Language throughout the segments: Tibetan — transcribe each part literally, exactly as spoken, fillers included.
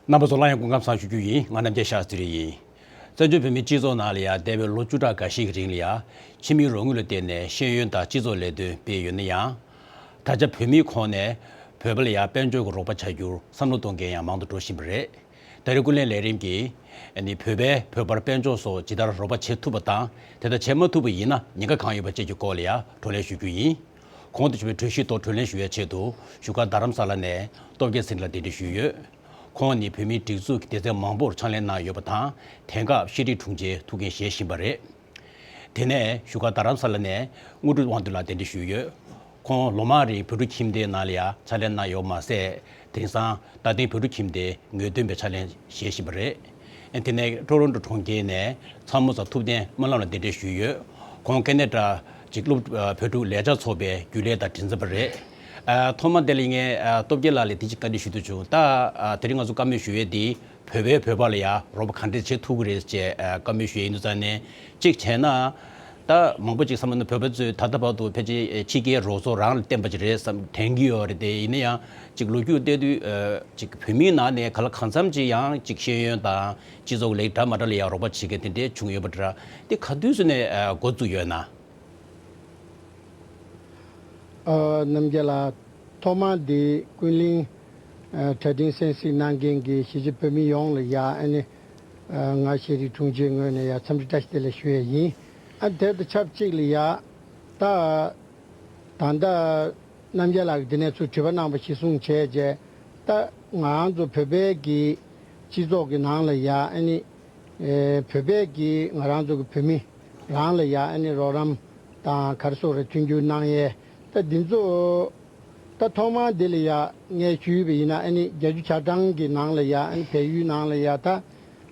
རྣམ་པ་ཚོ་སླར་ཡང་སྐུ་ཁམས་བཟང་ཞུ་རྒྱུ་ཡིན། ང་རྣམ་རྒྱལ་ཤཱ་སྟྲི་ཡིན། བཙན་བྱོལ་བོད་མིའི་སྤྱི་ཚོགས་ནང་ལ་ཡང་འདས་པའི་ལོ་བཅུ་ཕྲག་འགའ་ཞིག་གི་རིང་ལ་ཡང་ཕྱི་མིའི་རོགས་དངུལ་ལ་བརྟེན་ནས་ཤེས་ཡོན་དང་སྤྱི་ཚོགས་ལས་དོན་སྤེལ་ཡོད་ན་ཡང་། ད་ཆ་བོད་མིའི་ཁོངས་ནས་བོད་པ་ལ་ཡང་དཔལ་འབྱོར་གྱི་རོགས་པ་བྱ་རྒྱུར་བསམ་བློ་གཏོང་མཁན་ཡང་མང་དུ་འགྲོ་བཞིན་པ་རེད། ད་རེས་ཀུན་གླེང་ལས་རིམ་གྱིས་ཨ་ནི་བོད་པས་བོད་པར་དཔལ་འབྱོར་སོགས་ཇི་ལྟར་རོགས་པ་བྱེད་ཐུབ་པ་དང་། དེ་ལྟར་བྱེད་མ་ཐུབ་པ་ཡིན་ན་ཉེན་ཁ་གང་ཡོད་པ་བཅས་ཀྱི་སྐོར་ལ་ཡང་བགྲོ་གླེང་ཞུ་རྒྱུ་ཡིན། གོང་དུ་ཞུས་པའི་གྲོས་གཞིའི་ཐོག་བགྲོ་གླེང་ཞུ་བའི་ཆེད་དུ་བཞུགས་སྒར་རྡ་རམ་ས་ལ་ནས་སྟོབས་རྒྱལ་ཚེ་རིང་ལགས་གདན་འདྲེན་ཞུས་ཡོད། ཁོང་ནི་བོད་མིའི་སྒྲིག་འཛུགས་ཀྱི་སྡེ་ཚན་མང་པོར་ཕྱག་ལས་གནང་ཡོད་པ་དང་། དེང་སྐབས་ཤེས་རིག་དྲུང་ཆེའི་ཐུགས་འགན་བཞེས་བཞིན་པ་རེད། དེ་ནས་བཞུགས་སྒར་རྡ་རམ་ས་ལ་ནས་དངོས་གྲུབ་དབང་འདུས་ལགས་གདན་འདྲེན་ཞུས་ཡོད། ཁོང་ལོ་མང་རིང་བོད་ཕྲུག་ཁྱིམ་སྡེའི་ནང་ལ་ཡང་ཕྱག་ལས་གནང་ཡོད་མ་ཟད། དེང་སང་རྡ་སྟེང་བོད་ཕྲུག་ཁྱིམ་སྡེའི་ངེས་སྟོན་པའི་ཕྱག་ལས་བཞེས་བཞིན་པ་རེད། དེ་ནས་ཊོ་རོན་ཊོ་གྲོང་ཁྱེར་ནས་ཚ་མོ་ཟ་ཐུབ་བསྟན་སྨོན་ལམ་ལ་གདན་འདྲེན་ཞུས་ཡོད། ཁོང་ཁེ་ན་ཌ་ཅིག་སློབ་བོད་ཕྲུག་ལས་འཆར་ཚོགས་པའི་རྒྱུན་ལས་དང་མགྲིན་ཚབ་པ་རེད། ཨ། ཐོག་མ་དེ་ལ་ངས་ཨ་སྟོབས་རྒྱལ་ལགས་ལ་དེ་ཅིག་བཀའ་འདྲི་ཞུ་འདོད་བྱུང་། ད་ཨ་དེ་རིང་ང་ཚོ་བཀའ་མོལ་ཞུ་ཡས་དེ། བོད་པས་བོད་པ་ལ་ཡང་རོགས་པ་ག་འདྲས་བྱེད་ཐུབ་ཀྱི་རེད་ཅེས་ཨ་བཀའ་མོལ་ཞུ་ཡས་ཡིན་དུས་ཙང་ནས། གཅིག་བྱས་ན། ད་མང་པོ་ཅིག་བསམ་བློ་ནི་བོད་པ་ཚོས་ད་ལྟ་བར་དུ་ཕལ་ཆེར་ཕྱི་རྒྱལ་རོགས་ཚོགས་རང་ལ་བརྟེན་པ་ཅིག་རེད་བསམ་དྲན་གྱི་ཡོད་རེད། དེ་ཡིན་ན་ཡང་ཅིག་ལོ་རྒྱུས་བལྟས་དུས་ཨ་ཅིག་བོད་མིའི་ནང་ནས་གང་ལ་གང་འཚམ་ཅིག་ཡང་ཅིག་ཤེས་ཡོན་དང་སྤྱི་ཚོགས་ལས་འདྲ་མ་འདྲ་ལ་ཡང་རོགས་པ་བྱེད་མཁན་དེ་འདྲས་བྱུང་ཡོད་པ་འདྲ། དེ་ག་དུས་སུ་ནས་ཨ་འགོ་བཙུགས་ཡོད་ན། ཨ། རྣམ་རྒྱལ་ལགས། ཐོག་མ་འདི་ཀུན་གླེང་ཨ་གྲ་སྒྲིག་གསན་གཟིགས་གནང་མཁན་གྱི་གཞིས་བྱེས་བོད་མི་ཡོངས་ལ་ཡ་ཨ་ནི་ཨ་ང་ཤེས་རིག་དྲུང་ཆེའི་ངོས་ནས་ཡ་འཚམས་འདྲི་བཀྲ་ཤིས་བདེ་ལེགས་ཞུ་ཡས་ཡིན། ཨ་དེ་དང་ཆབས་ཅིག་ལ་ཡ་ད་ད་ལྟ་རྣམ་རྒྱལ་ལགས་ཀྱིས་འདི་ནས་ཚུར་དྲི་བ་གནང་བ་གཞིར་བཟུང་བྱས་རྗེས། ད་ང་རང་ཚོ་བོད་པའི་གི་སྤྱི་ཚོགས་ཀྱི་ནང་ལ་ཡ་ཨ་ནི་ཨེ་བོད་པའི་གི་ང་རང་ཚོ་གི་བོད་མི་རང་ལ་ཡ་ཨ་ནི་རོགས་རམ་དང་ག་རེ་ཟེར་དགོས་རེད། མཐུན་འགྱུར་གནང་ཡས། ད་འདི་ཚོ་ད་ཐོག་མར་འདི་ལ་ཡ་ངས་ཞུས་པ་ཡིན་ན་ཨ་ནི་བརྒྱད་ཅུ་གྱ་གྲངས་ཀྱི་ནང་ལ་ཡ་ཨ་ནི་བལ་ཡུལ་ནང་ལ་ཡ་ད་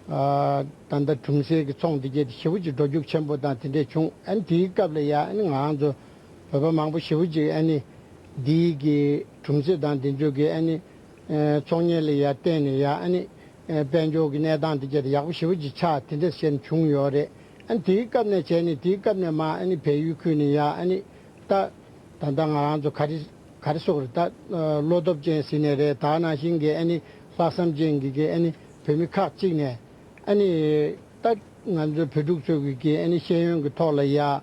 ཨ་ད་ལྟ་གྲོང་གསེབ་ཀྱི་ཚོང་འདི་གས་དེ་ཞེ་པོ་ཅིག་འགྲོ་རྒྱུག་ཆེན་པོ་དང་དེ་འདྲས་བྱུང་། ཨ་ནི་དེའི་སྐབས་ལ་ཡ་ཨ་ནི་ང་རང་ཚོ་བོད་པ་མང་པོ་ཞེ་པོ་ཅིག་ཨ་ནི་འདིའི་གི་གྲོང་གསེབ་དང་འདི་ཚོ་གི་ཨ་ནི་ཨ་ཚོང་གཉེར་ལ་ཡ་བརྟེན་ནས་ཡ་ཨ་ནི་ཨ་དཔལ་འབྱོར་གྱི་གནས་སྟངས་དེ་གས་དེ་ཡག་པོ་ཞེ་པོ་ཅིག་ཆགས། དེ་འདྲས་ཞིག་བྱུང་ཡོད་རེད། ཨ་ནི་དེའི་སྐབས་ནས་བྱས་ནས་དེའི་སྐབས་ནས་མར་ཨ་ནི་བལ་ཡུལ་ཁུལ་ནས་ཡ་ཨ་ནི་ད་ད་ལྟ་ང་རང་ཚོ་ག་རེ་ག་རེ་ཟེར་དགོས་རེད། ད་བློ་སྟོབས་ཅན་ཟེར་ནའི་རེད། ད་ནང་བཞིན་གྱི་ཨ་ནི་ལྷག་བསམ་ཅན་གྱི་གི་ཨ་ནི་བོད་མི་ཁག་ཅིག་ནས་ཨ་ནི་ད་ང་ཚོ་བོད་ཕྲུག་ཚོ་གི་གི་ཨ་ནི་ཤེས་ཡོན་གྱི་ཐོག་ལ་ཡ་ཨ་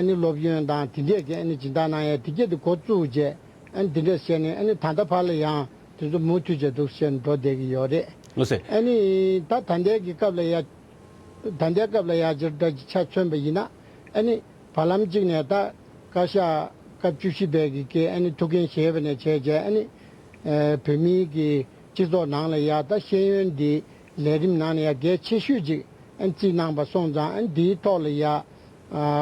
ནི་སློབ་ཡོན་དང་དེ་འདྲས་ཀྱི་ཨ་ནི་སྦྱིན་བདག་གནང་ཡ་དེ་གས་དེ་འགོ་བཙུགས་རྗེས་ཨ་ནི་དེ་འདྲས་བྱས་ནས་ཨ་ནི་ད་ལྟ་བར་ལ་ཡང་དེ་ཚོ་མུ་མཐུད་བྱས་འདུག་བྱས་ནས་འགྲོ་བསྡད་ཀྱི་ཡོད་རེད། ལགས་སེ། ཨ་ནི་ད་ད་ལྟའི་གི་སྐབས་ལ་ཡ་ད་ལྟའི་སྐབས་ལ་ཡ་སྤྱིར་བཏང་གི་ཆ་མཚོན་པ་ཡིན་ན་ཨ་ནི་བར་ལམ་གཅིག་ནས་ད་བཀའ་ཤག་སྐབས་བཅུ་བཞི་པའི་གི་གི་ཨ་ནི་ཐུགས་འགན་བཞེས་པ་ནས་བྱས་རྗེས་ཨ་ནི་ཨ་བོད་མིའི་གི་སྤྱི་ཚོགས་ནང་ལ་ཡ་ད་ཤེས་ཡོན་འདི་ལས་རིམ་ནང་ནས་ཡ་གལ་ཆེ་ཤོས་ཅིག་ཨ་ནི་བརྩིས་གནང་པ་སོང་ཙང་། ཨ་ནི་འདིའི་ཐོག་ལ་ཡ་ཨ་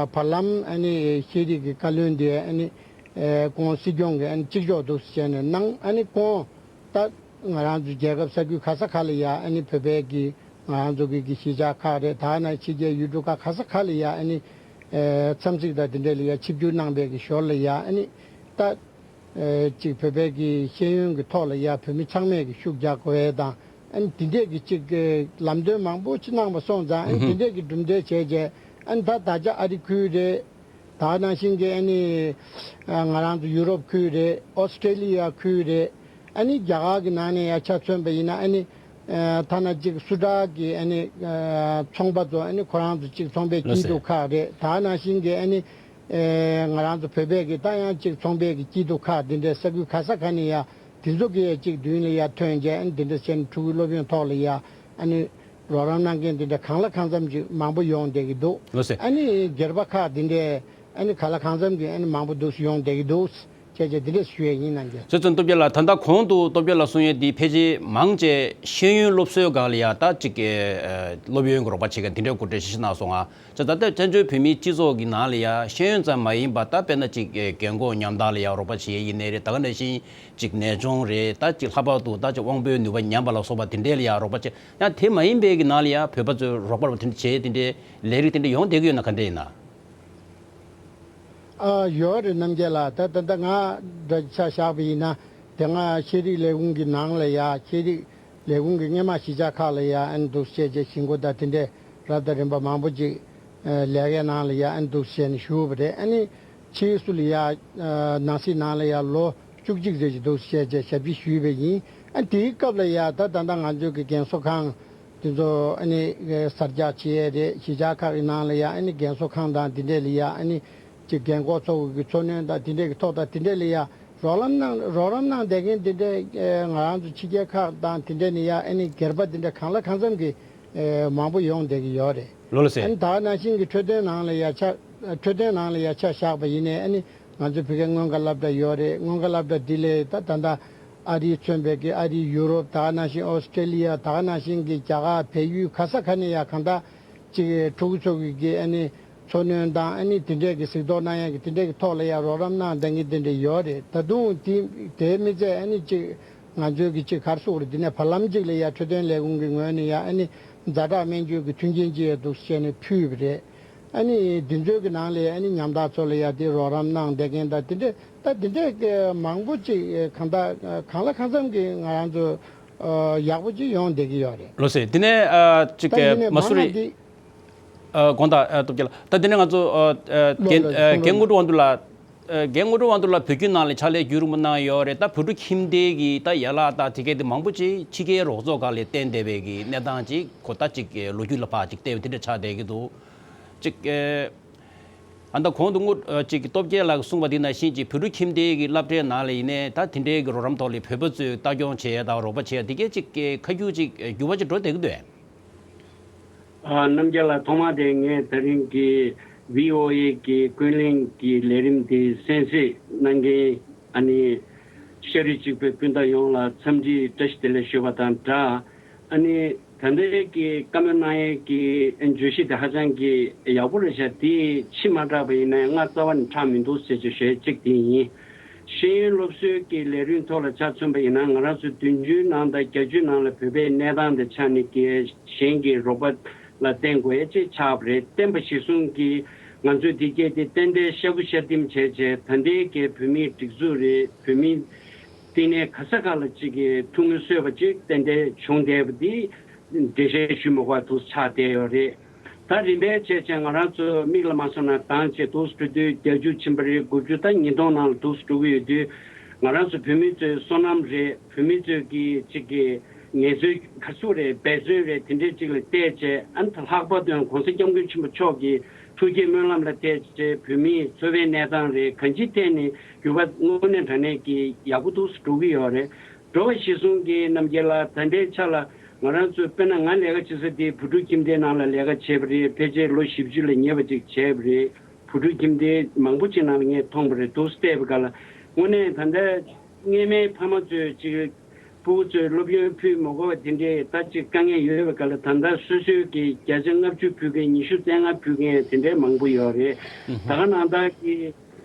བར་ལམ་ཨ་ནི་ཤེས་རིག་གི་བཀའ་བློན་འདི་ཨ་ནི་ཨ་ཁོང་སྲིད་སྐྱོང་གི་ཨ་ནི་གཅིག་ལྕོགས་འདུག་ཟེར་ནས་གནང་། ཨ་ནི་ཁོང་ད་ང་རང་ཚོ་རྒྱལ་ཁབ་ས་ཁུལ་ག་ས་ག་ལ་ཡ་ཨ་ནི་བོད་པའི་གི་ང་རང་ཚོ་གི་གི་གཞིས་ཆགས་ཁག་རེད། ད་ནང་ཕྱི་རྒྱལ་ཡུལ་གྲུ་ཁག་ག་ས་ག་ལ་ཡ་ཨ་ནི་ཨ་འཚམས་གཟིགས་དང་དེ་འདྲ་ལ་ཡ་ཆིབས་བསྒྱུར་གནང་པའི་གི་ཞོར་ལ་ཡ་ཨ་ནི་ད་ཨ་ཅིག་བོད་པའི་གི་ཤེས་ཡོན་གི་ཐོག་ལ་ཡ་བོད་མི་ཚང་མས་གི་ཤུགས་རྒྱག་དགོས་ཡས་དང་། ཨ་ནི་དེ་འདྲས་གི་ཅིག་གི་ལམ་སྟོན་མང་པོ་ཅིག་གནང་པ་སོང་ཙང་། ཨ་ནི་དེ་འདྲས་གི་གྲུབ་འབྲས་བྱས་རྗེས་ཨ་ནི་ད་ད་ཆ་ཨ་རི་ཁུལ་རེད། ད་ནང་བཞིན་གྱི་ཨ་ནི་ཨ་ང་རང་ཚོ་ཡུ་རོབ་ཁུལ་རེད། ཨོ་སི་ཀྲེ་ལི་ཡ་ཁུལ་རེད། ཨ་ནི་རྒྱ་གར་གྱི་ནང་ནས་ཡ་ཆ་མཚོན་པ་ཡིན་ན་ཨ་ནི་ཨ་ཐ་ན་གཅིག་སུ་ཌན་གྱི་ཨ་ནི་ཨ་ཚོང་པ་ཚོ་ཨ་ནི་ཁོ་རང་ཚོ་གཅིག་ཚོང་པའི་སྐྱིད་སྡུག་ཁག་རེད། ད་ནང་བཞིན་གྱི་ཨ་ནི་ཨ་ང་རང་ཚོ་བོད་པའི་གི་ད་ཡང་གཅིག་ཚོང་པའི་གི་སྐྱིད་སྡུག་ཁག་འདི་འདྲའི་ས་ཁུལ་ག་ས་ག་ནས་ཡ་དེ་ཚོ་གི་ཡ་གཅིག་མདུན་ལ་ཡ་ཐོན་རྗེས་ཨ་ནི་འདི་འདྲ་བྱས་ནས་ཕྲུ་གུའི་སློབ་ཡོན་ཐོག་ལ་ཡ་ཨ་ནི་རོགས་རམ་གནང་མཁན་འདི་འདྲ་གང་ལ་གང་འཚམ་ཅིག་མང་པོ་ཡོང་བསྡད་ཀྱི་འདུག་ལགས་སེ། ཨ་ནི་སྒེར་པ་ཁག་འདི་འདྲས་ཨ་ནི་གང་ལ་གང་འཚམ་གྱི་ཨ་ནི་མང་པོ་འདུག་སེ་ཡོང་བསྡད་ཀྱི་འདུག་ཅེས་བྱས་འདི་འདྲས་ཞུ་ཡས་ཡིན་རྣམ་རྒྱལ། ཟེར་ཙམ་སྟོབས་རྒྱལ་ལགས། ད་ལྟ་གོང་དུ་སྟོབས་རྒྱལ་ལགས་གསུང་ཡས་འདི་ཕལ་ཆེར་མང་ཆེ་ཤེས་ཡོན་སློབ་གསོའི་སྒང་ལ་ཡ་ད་ཅིག་གི་ཨ་སློབ་ཡོན་གྱི་རོགས་པ་བྱེད་མཁན་འདི་འདྲའི་སྐོར་འགྲེལ་བཤད་གནང་སོང་ང་། ད་ལྟ་བཙན་བྱོལ་བོད་མིའི་སྤྱི་ཚོགས་ཀྱི་ནང་ལ་ཡ་ཤེས་ཡོན་ཙམ་མ་ཡིན་པ་ད་དཔེར་ན་ཅིག་གི་རྒན་གོག་ཉམ་ཐག་ལ་ཡ་རོགས་པ་བྱེད་ཡས་ཡིན་ནའི་རེད། ད་ག་ནང་བཞིན་ཅིག་ནད་གཅོང་རེད། ད་ཅིག་ལྷག་པར་དུ་ད་ཅིག་དབང་པོའི་ནུས་པ་ཉམས་པ་ལ་སོགས་པ་དེ་འདྲས་ལ་ཡང་རོགས་པ་བྱེད། ཡང་དེ་མ་ཡིན་པའི་གི་ནང་ལ་ཡང་བོད་པ་ཚོས་རོགས་པ་དེ་འདྲ་བྱེད། དེ་འདྲའི་ལས་རིགས་དེ་འདྲ་ཡོང་བསྡད་ཀྱི་ཡོད་ན་ག་འདྲས་ཡིན་ན། ཨ་ཡོད་རེད་རྣམ་རྒྱལ་ལགས། ད་ད་ད་ང་འདྲ་ཆ་བཞག་པ་ཡིན་ན་དེ་སྔ་ཤེས་རིག་ལས་ཁུངས་ཀྱི་ནང་ལ་ཡ་ཤེས་རིག་ལས་ཁུངས་ཀྱི་སྔོན་མ་གཞིས་ཆགས་ཁག་ལ་ཡ་ཨ་ནི་འདུག་སེ་བྱས་བྱས་ཞིང་ཁོ་ད་དེ་འདྲས་རབ་དང་རིམ་པ་མང་པོ་ཅིག་ལས་ཀའི་ནང་ལ་ཡ་ཨ་ནི་འདུག་སེ་བྱས་ནས་ཞུགས་པ་རེད། ཨ་ནི་ཕྱིས་སུ་ལ་ཡ་ནང་སྲིད་ནང་ལ་ཡ་ལོ་བཅུ་གཅིག་ཙམ་ཅིག་འདུག་སེ་བྱས་བྱས་ཞབས་ཕྱི་ཞུས་པ་ཡིན། ཨ་དེའི་སྐབས་ལ་ཡ་ད་ད་ལྟ་ང་ཚོའི་གི་རྒན་གསོ་ཁང་དེ་ཚོ་ཨ་ནི་གསར་རྒྱག་བྱེད་ཡས་རེད། གཞིས་ཆགས་ཁག་གི་ནང་ལ་ཡ་ཨ་ནི་རྒན་གསོ་ཁང་དང་དེ་འདྲས་ལ་ཡ་ཨ་ནི་ཅིག་རྒན་འཁོགས་ཚོ་གི་འཚོ་སྣོན་དང་དེ་འདྲས་ཀྱི་ཐོག་དང་དེ་འདྲས་ལ་ཡ་རོགས་རམ་གནང་རོགས་རམ་གནང་བསྡད་མཁན་དེ་འདྲས་ང་རང་ཚོ་ཕྱི་རྒྱལ་ཁག་དང་དེ་འདྲས་ནས་ཡ་ཨ་ནི་སྒེར་པ་དེ་འདྲས་གང་ལ་གང་འཚམ་གི་མང་པོ་ཡོང་བསྡད་ཀྱི་ཡོད་རེད། ལོ་ལ་ཟེར། ཨ་ནི་ད་ག་ནང་བཞིན་གྱི་འཕྲོད་བསྟེན་ནང་ལ་ཡ་ཆ་འཕྲོད་བསྟེན་ནང་ལ་ཡ་ཆ་བཞག་པ་ཡིན་ནའི་ཨ་ནི་ང་ཚོ་བོད་སྐད་སྔོན་ཁ་སློབ་གྲྭ་ཡོད་རེད། སྔོན་ཁ་སློབ་གྲྭ་འདི་ལས་ད་ད་ལྟ་ཨ་རིས་མཚོན་པའི་གི་ཨ་རིའི་ཡུ་རོབ། ད་ག་ནང་བཞིན་ཨོ་སི་ཀྲེ་ལི་ཡ། ད་ག་ནང་བཞིན་གྱི་རྒྱ་གར་བལ་ཡུལ་ག་ས་ག་ནས་ཡ་གང་ལྟར་ཅིག་ཕྲུ་གུ་ཚོ་གི་གི་ཨ་ནི་འཚོ་སྣོན་དང་ཨ་ནི་དེ་འདྲས་ཀྱི་གཟིགས་རྟོག་གནང་ཡ་གི་དེ་འདྲས་ཀྱི་ཐོག་ལ་ཡ་རོགས་རམ་གནང་བསྡད་མཁན་དེ་འདྲས་ཡོད་རེད། ད་དུང་དེ་དེ་མི་ཚད་ཨ་ནི་ཅིག་ང་ཚོའི་གི་ཅིག་ག་རེ་ཟེར་དགོས་རེད། འདི་ནས་བར་ལམ་ཅིག་ལ་ཡ་འཕྲོད་བསྟེན་ལས་ཁུངས་ཀྱི་ངོས་ནས་ཡ་ཨ་ནི་ཛ་དྲག་སྨན་བཅོས་ཀྱི་མཐུན་རྐྱེན་ཅིག་ཡ་འདུག་སེ་བྱས་ནས་ཕུལ་བ་རེད། ཨ་ནི་འདི་ཚོའི་གི་ནང་ལ་ཨ་ནི་ཉམ་ཐག་ཚོ་ལ་ཡ་དེ་རོགས་རམ་གནང་བསྡད་མཁན་དང་དེ་འདྲས་ད་དེ་འདྲས་ཀྱི་མང་པོ་ཅིག་གང་ལྟར་གང་ལ་གང་འཚམ་གྱི་ང་རང་ཚོ་ཡག་པོ་ཅིག་ཡོང་བསྡད་ཀྱི་ཡོད་རེད། ལོ་ཟེར། དེ་ནས་ཅིག་ད་ཡིན་ནའི་མ་སུ་རི་མང་ང་འདི་ཨ་དགོངས་དག་ཨ་སྟོབས་རྒྱལ་ལགས། ད་དེ་ནས་ང་ཚོ་ཨ་ཨ་ལོ་རྒན་ལོ་ཨ་རྒན་དངོས་གྲུབ་དབང་འདུས་ལགས། ཨ་རྒན་དངོས་གྲུབ་དབང་འདུས་ལགས་བོད་བརྒྱུད་ནང་ལ་ཕྱག་ལས་རྒྱུན་རིང་པོ་གནང་ཡོད་རེད། ད་བོད་ཕྲུག་ཁྱིམ་སྡེ་གི་ད་ཡན་ལག་དང་དེ་གའི་དེ་མང་པོ་ཅིག་ཕྱི་རྒྱལ་རོགས་ཚོགས་སྒང་ལ་བརྟེན་བསྡད་པའི་གི་གནས་སྟངས་ཅིག་གོ་ད་ཅིག་ལོ་རྒྱུས་ལ་ཕར་ཅིག་བལྟས་པ་དེ་འདྲ་ཆགས་བསྡད་ཀྱི་འདུག་ཅིག་ཨ་ད་གོང་དུ་དངོས་ཨ་ཅིག་སྟོབས་རྒྱལ་ལགས་ཀྱིས་གསུངས་པ་དེ་ནང་བཞིན་ཅིག་བོད་ཕྲུག་ཁྱིམ་སྡེ་གི་སློབ་གྲྭའི་ནང་ལ་ཡིན་ནའི་ད་དེ་འདྲའི་གི་རོགས་རམ་ཐོག་ལ་བོད་པ་ཚོས་ལྟ་སྐྱོང་བྱེད་ཡ་དང་རོགས་པ་བྱེད་ཡ་དེ་གའི་ཅིག་ཁ་རྒྱུན་ཅིག་འགྱུར་བ་ཅིག་འགྲོ་བསྡད་ཀྱི་འདུག་ཨ། ཨ་རྣམ་རྒྱལ་ལགས། ཐོག་མར་དེ་ངས་ད་རིང་གི་བྷི་ཨོ་ཨེ་གི་ཀུན་གླེང་གི་ལས་རིམ་དེ་གསན་གཟིགས་གནང་མཁན་ཨ་ནི་ཤ་རུས་གཅིག་པའི་སྤུན་ཟླ་ཡོངས་ལ་འཚམས་འདྲི་བཀྲ་ཤིས་བདེ་ལེགས་ཞུ་བ་དང་སྦྲགས། ཨ་ནི་ད་ལྟའི་གི་བཀའ་མོལ་གནང་ཡས་ཀྱི་བརྗོད་གཞི་དེ་ཧ་ཅང་གི་ཡག་པོ་རེད་ཤག་དེ་ཕྱི་མ་དྲགས་པ་ཡིན་ན་ང་རྩ་བ་ནས་ཁྲག་མི་འདུག་ཟེར་ཅིག་ཞུ་ཡས་གཅིག་དེ་ཡིན། ཤེས་ཡོན་སློབ་གསོའི་གི་ལས་རིམ་ཐོག་ལ་ཆ་མཚོན་པ་ཡིན་ན་ང་རང་ཚོ་བདུན་ཅུའི་ནང་དང་བརྒྱད་ཅུའི་ནང་ལ་བོད་པའི་གནས་སྟངས་དེ་ཆ་ནས་གི་གཞན་གྱི་རོགས་པ་ལ་བརྟེན་དགོས་ཡས་ཅིག་ཆགས་པ་རེད། བརྟེན་པ་གཞིར་བཟུང་གིས་ང་ཚོས་འདི་སྐད་དེ་ཏན་ཏན་ཤ་ཁུ་ཤ་ལྡིམ་བྱས་བྱས་ད་ལྟའི་གི་བོད་མིའི་སྒྲིག་འཛུགས་རེད། བོད་མིའི་བསྟི་གནས་ག་ས་ག་ལ་ཅིག་གི་ཐུགས་སྨོན་གསོས་པ་ཅིག་ཏན་ཏན་བྱུང་བསྡད་པ་འདི་འགྲེལ་བཤད་ཞུ་མི་དགོས་པ་འདུག་ཆགས་བསྡད་ཡོད་རེད། ད་རིམ་པས་བྱས་བྱས་ང་རང་ཚོ་མིག་ལ་མ་སོང་ན་དྭངས་བྱས་འདུག་སེ་འགྲོ་དུས་བརྒྱད་ཅུ་ཕྱིན་པ་རེད། དགུ་བཅུ་ད་ཉིས་སྟོང་ནང་ལ་འདུག་སེ་འགྲོ་གི་ཡོད་དུས་ང་རང་ཚོ་བོད་མི་ཚོའི་བསོད་ནམས་རེད། བོད་མི་ཚོས་ཀྱི་ཅིག་གི་ངལ་རྩོལ་ག་ཚོད་རེད། འབད་བརྩོན་རེད། དེ་འདྲས་ཅིག་ལ་བལྟས་བྱས་ཨ་ནི་ད་ལྷག་པར་དུ་ཡང་གོང་ས་སྐྱབས་མགོན་ཆེན་པོ་མཆོག་གི་ཐུགས་བསྐྱེད་སྨོན་ལམ་ལ་བལྟས་བྱས་བོད་མིའི་འཚོ་བའི་གནས་སྟངས་རེད། གང་ཅིའི་ཐད་ནས་འགྱུར་བ་དངོས་གནས་དྲང་གནས་ཀྱི་ཡག་པོ་འདུག་སེ་འགྲོ་གི་ཡོད་རེད། འགྲོ་བ་གཞིར་བཟུང་གི་རྣམ་རྒྱལ་ལགས་ད་ལྟའི་ཆ་ལ་ང་རང་ཚོ་དཔེར་ན་ང་ལས་ཀ་བྱེད་ས་དེ་བུ་ཕྲུག་ཁྱིམ་སྡེའི་ནང་ལ་ལས་ཀ་བྱས་པ་རེད། ཕལ་ཆེར་ལོ་བཞི་བཅུ་ལས་ཉེ་བ་ཅིག་བྱས་པ་རེད། བུ་ཕྲུག་ཁྱིམ་སྡེ་མང་པོ་ཅིག་ནང་ལ་ངས་མཐོང་བ་རེད། འདུག་སེ་བལྟས་པའི་སྐབས་ལ་དངོས་གནས་ད་ལྟ་སྔས་མའི་ཕ་མ་ཚོས་ཅིག་ཕྲུ་གུ་ཚོས་སློབ་ཡོན་ཕུལ་མ་དགོས་པ་དེ་འདྲའི་ད་ཅིག་དཀའ་ངལ་ཡོད་པའི་སྐབས་ལ་ད་ལྟ་སོ་སོའི་གི་བརྒྱ་ཆ་ལྔ་བཅུ་ཕུལ་མཁན་ཉི་ཤུ་རྩ་ལྔ་ཕུལ་མཁན་དེ་འདྲའི་མང་པོ་ཡོད་རེད། ད་ག་ནང་ལྟར་གྱི་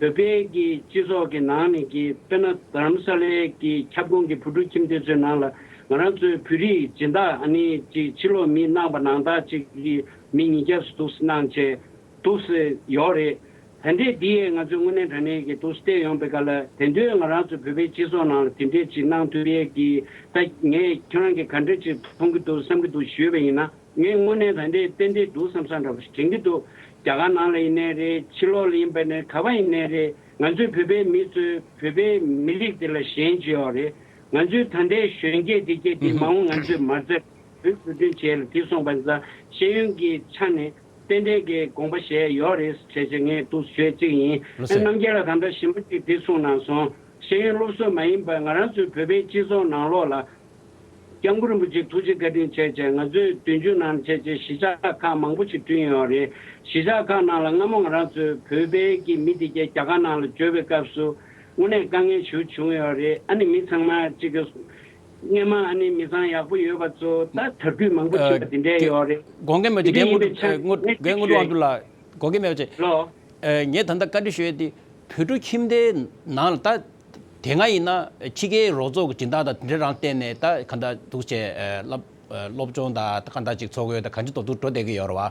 བོད་པའི་གི་སྤྱི་ཚོགས་ཀྱི་ནང་ནས་ཀྱི་དཔེར་ན་རྡ་རམ་ས་ལའི་གི་ཁྱབ་ཁོངས་ཀྱི་བུ་ཕྲུག་ཁྱིམ་སྡེ་ཚོའི་ནང་ལ་ང་རང་ཚོའི་བོད་རིགས་སྦྱིན་བདག་ཨ་ནི་ཅིག་ཕྱི་ལོགས་མི་གནང་པ་ནང་ལྟར་ཅིག་གི་མི་ཉིས་བརྒྱ་ཙམ་འདུག་སེ་གནང་བྱས་འདུག་སེ་ཡོད་རེད། ད་ལྟའི་འདི་ཡས་ང་ཚོས་དངོས་གནས་དྲང་གནས་ཀྱི་འདུག་སེ་བལྟས་ཡོང་པའི་སྐབས་ལ་དེང་དུས་ང་རང་ཚོ་བོད་པའི་སྤྱི་ཚོགས་ནང་ལ་དེ་འདྲའི་ཅིག་གནང་ཐུབ་ཡས་ཀྱི་ད་ངས་ཁྱོད་རང་གིས་ག་འདྲ་ཅིག་མཐོང་གི་འདུག་བསམ་གྱི་འདུག་ཞུས་པ་ཡིན་ན། ངས་དངོས་གནས་ད་ལྟའི་ཏན་ཏན་འདུག་བསམ་བསམ་འདྲ་པོ་ཞིག་དྲན་གྱི་འདུག་རྒྱ་གར་ནང་ལ་ཡིན་ནའི་རེད། ཕྱི་ལོགས་ལ་ཡིན་པ་ནས་ག་པར་ཡིན་ནའི་རེད། ང་ཚོའི་བོད་པའི་མི་ཚོས་བོད་པའི་མི་རིགས་དེ་ལ་ཞེན་བྱས་ཡོད་རེད། ང་ཚོའི་ད་ལྟའི་གཞོན་སྐྱེས་དེ་སྐད་དེ་མ་འོངས་ང་ཚོས་མ་རྩ་བོད་བོད་དོན་བྱས་ལ་དེ་སོང་པ་ཙང་ཤེས་ཡོན་གྱི་ཆ་ནས་ཏན་ཏན་གྱི་དགོངས་པ་བཞེས་ཡོད་རེད་ཟེར་བྱས་ངས་འདུག་ཞུ་ཡས་གཅིག་ཡིན། ལགས་སོ། རྣམ་རྒྱལ་ལགས་ད་ལྟ་ཞིམ་པོ་གཅིག་དེ་གསུངས་གནང་སོང་། ཤེས་ཡོན་སློབ་གསོ་མ་ཡིན་པར་ང་རང་ཚོའི་བོད་པའི་སྤྱི་ཚོགས་ནང་ལོགས་ལ། སྐྱབས་མགོན་རིན་པོ་ཆེ་ཐུགས་རྗེ་བཀའ་དྲིན་བྱས་བྱས་ང་ཚོའི་བདུན་ཅུ་ནང་བྱས་བྱས་གཞིས་ཆགས་ཁག་མང་པོ་ཞིག་བསྐྲུན་ཡོད་རེད། གཞིས་ཆགས་ཁག་ནང་ལ་སྔ་མོ་ང་རང་ཚོའི་བོད་པའི་གི་མི་དེ་གས་རྒྱ་གར་ནང་ལ་འབྱོར་བའི་སྐབས་སུ་དངོས་གནས་དཀའ་ངལ་ཞེ་པོ་བྱུང་ཡོད་རེད། ཨ་ནི་མི་ཚང་མ་གཅིག་གི་སྔན་མ་ཨ་ནི་མི་ཚང་ཡག་པོ་ཡོད་པ་ཚོ་ད་དར་རྒུད་མང་པོ་ཕྱིན་པ་དེ་འདྲས་ཡོད་རེད། དགོངས་འགལ་མེད་པ་ཅིག་རྒན་དངོས་གྲུབ་དངོས་གྲུབ་དབང་འདུས་ལགས་དགོངས་འགལ་མེད་པ་ཅིག་ལོ། ངས་ད་ལྟ་བཀའ་འདྲི་ཞུ་ཡས་དེ་བོད་ཕྲུག་ཁྱིམ་སྡེའི་ནང་ལ་ད། དེ་སྔ་ཡིན་ན་ཕྱི་རྒྱལ་རོགས་ཚོགས་ཀྱི་སྦྱིན་བདག་དང་དེ་འདྲ་རང་བརྟེན་ནས་ད་གང་ལྟར་འདུག་བྱས་སློབ་སློབ་སྦྱོང་དང་གང་ལྟར་ཅིག་འཚོ་གོས་དང་གང་ཅི་ཏོག་ཏོག་འགྲོ་བསྡད་ཀྱི་ཡོད་རེད་བ།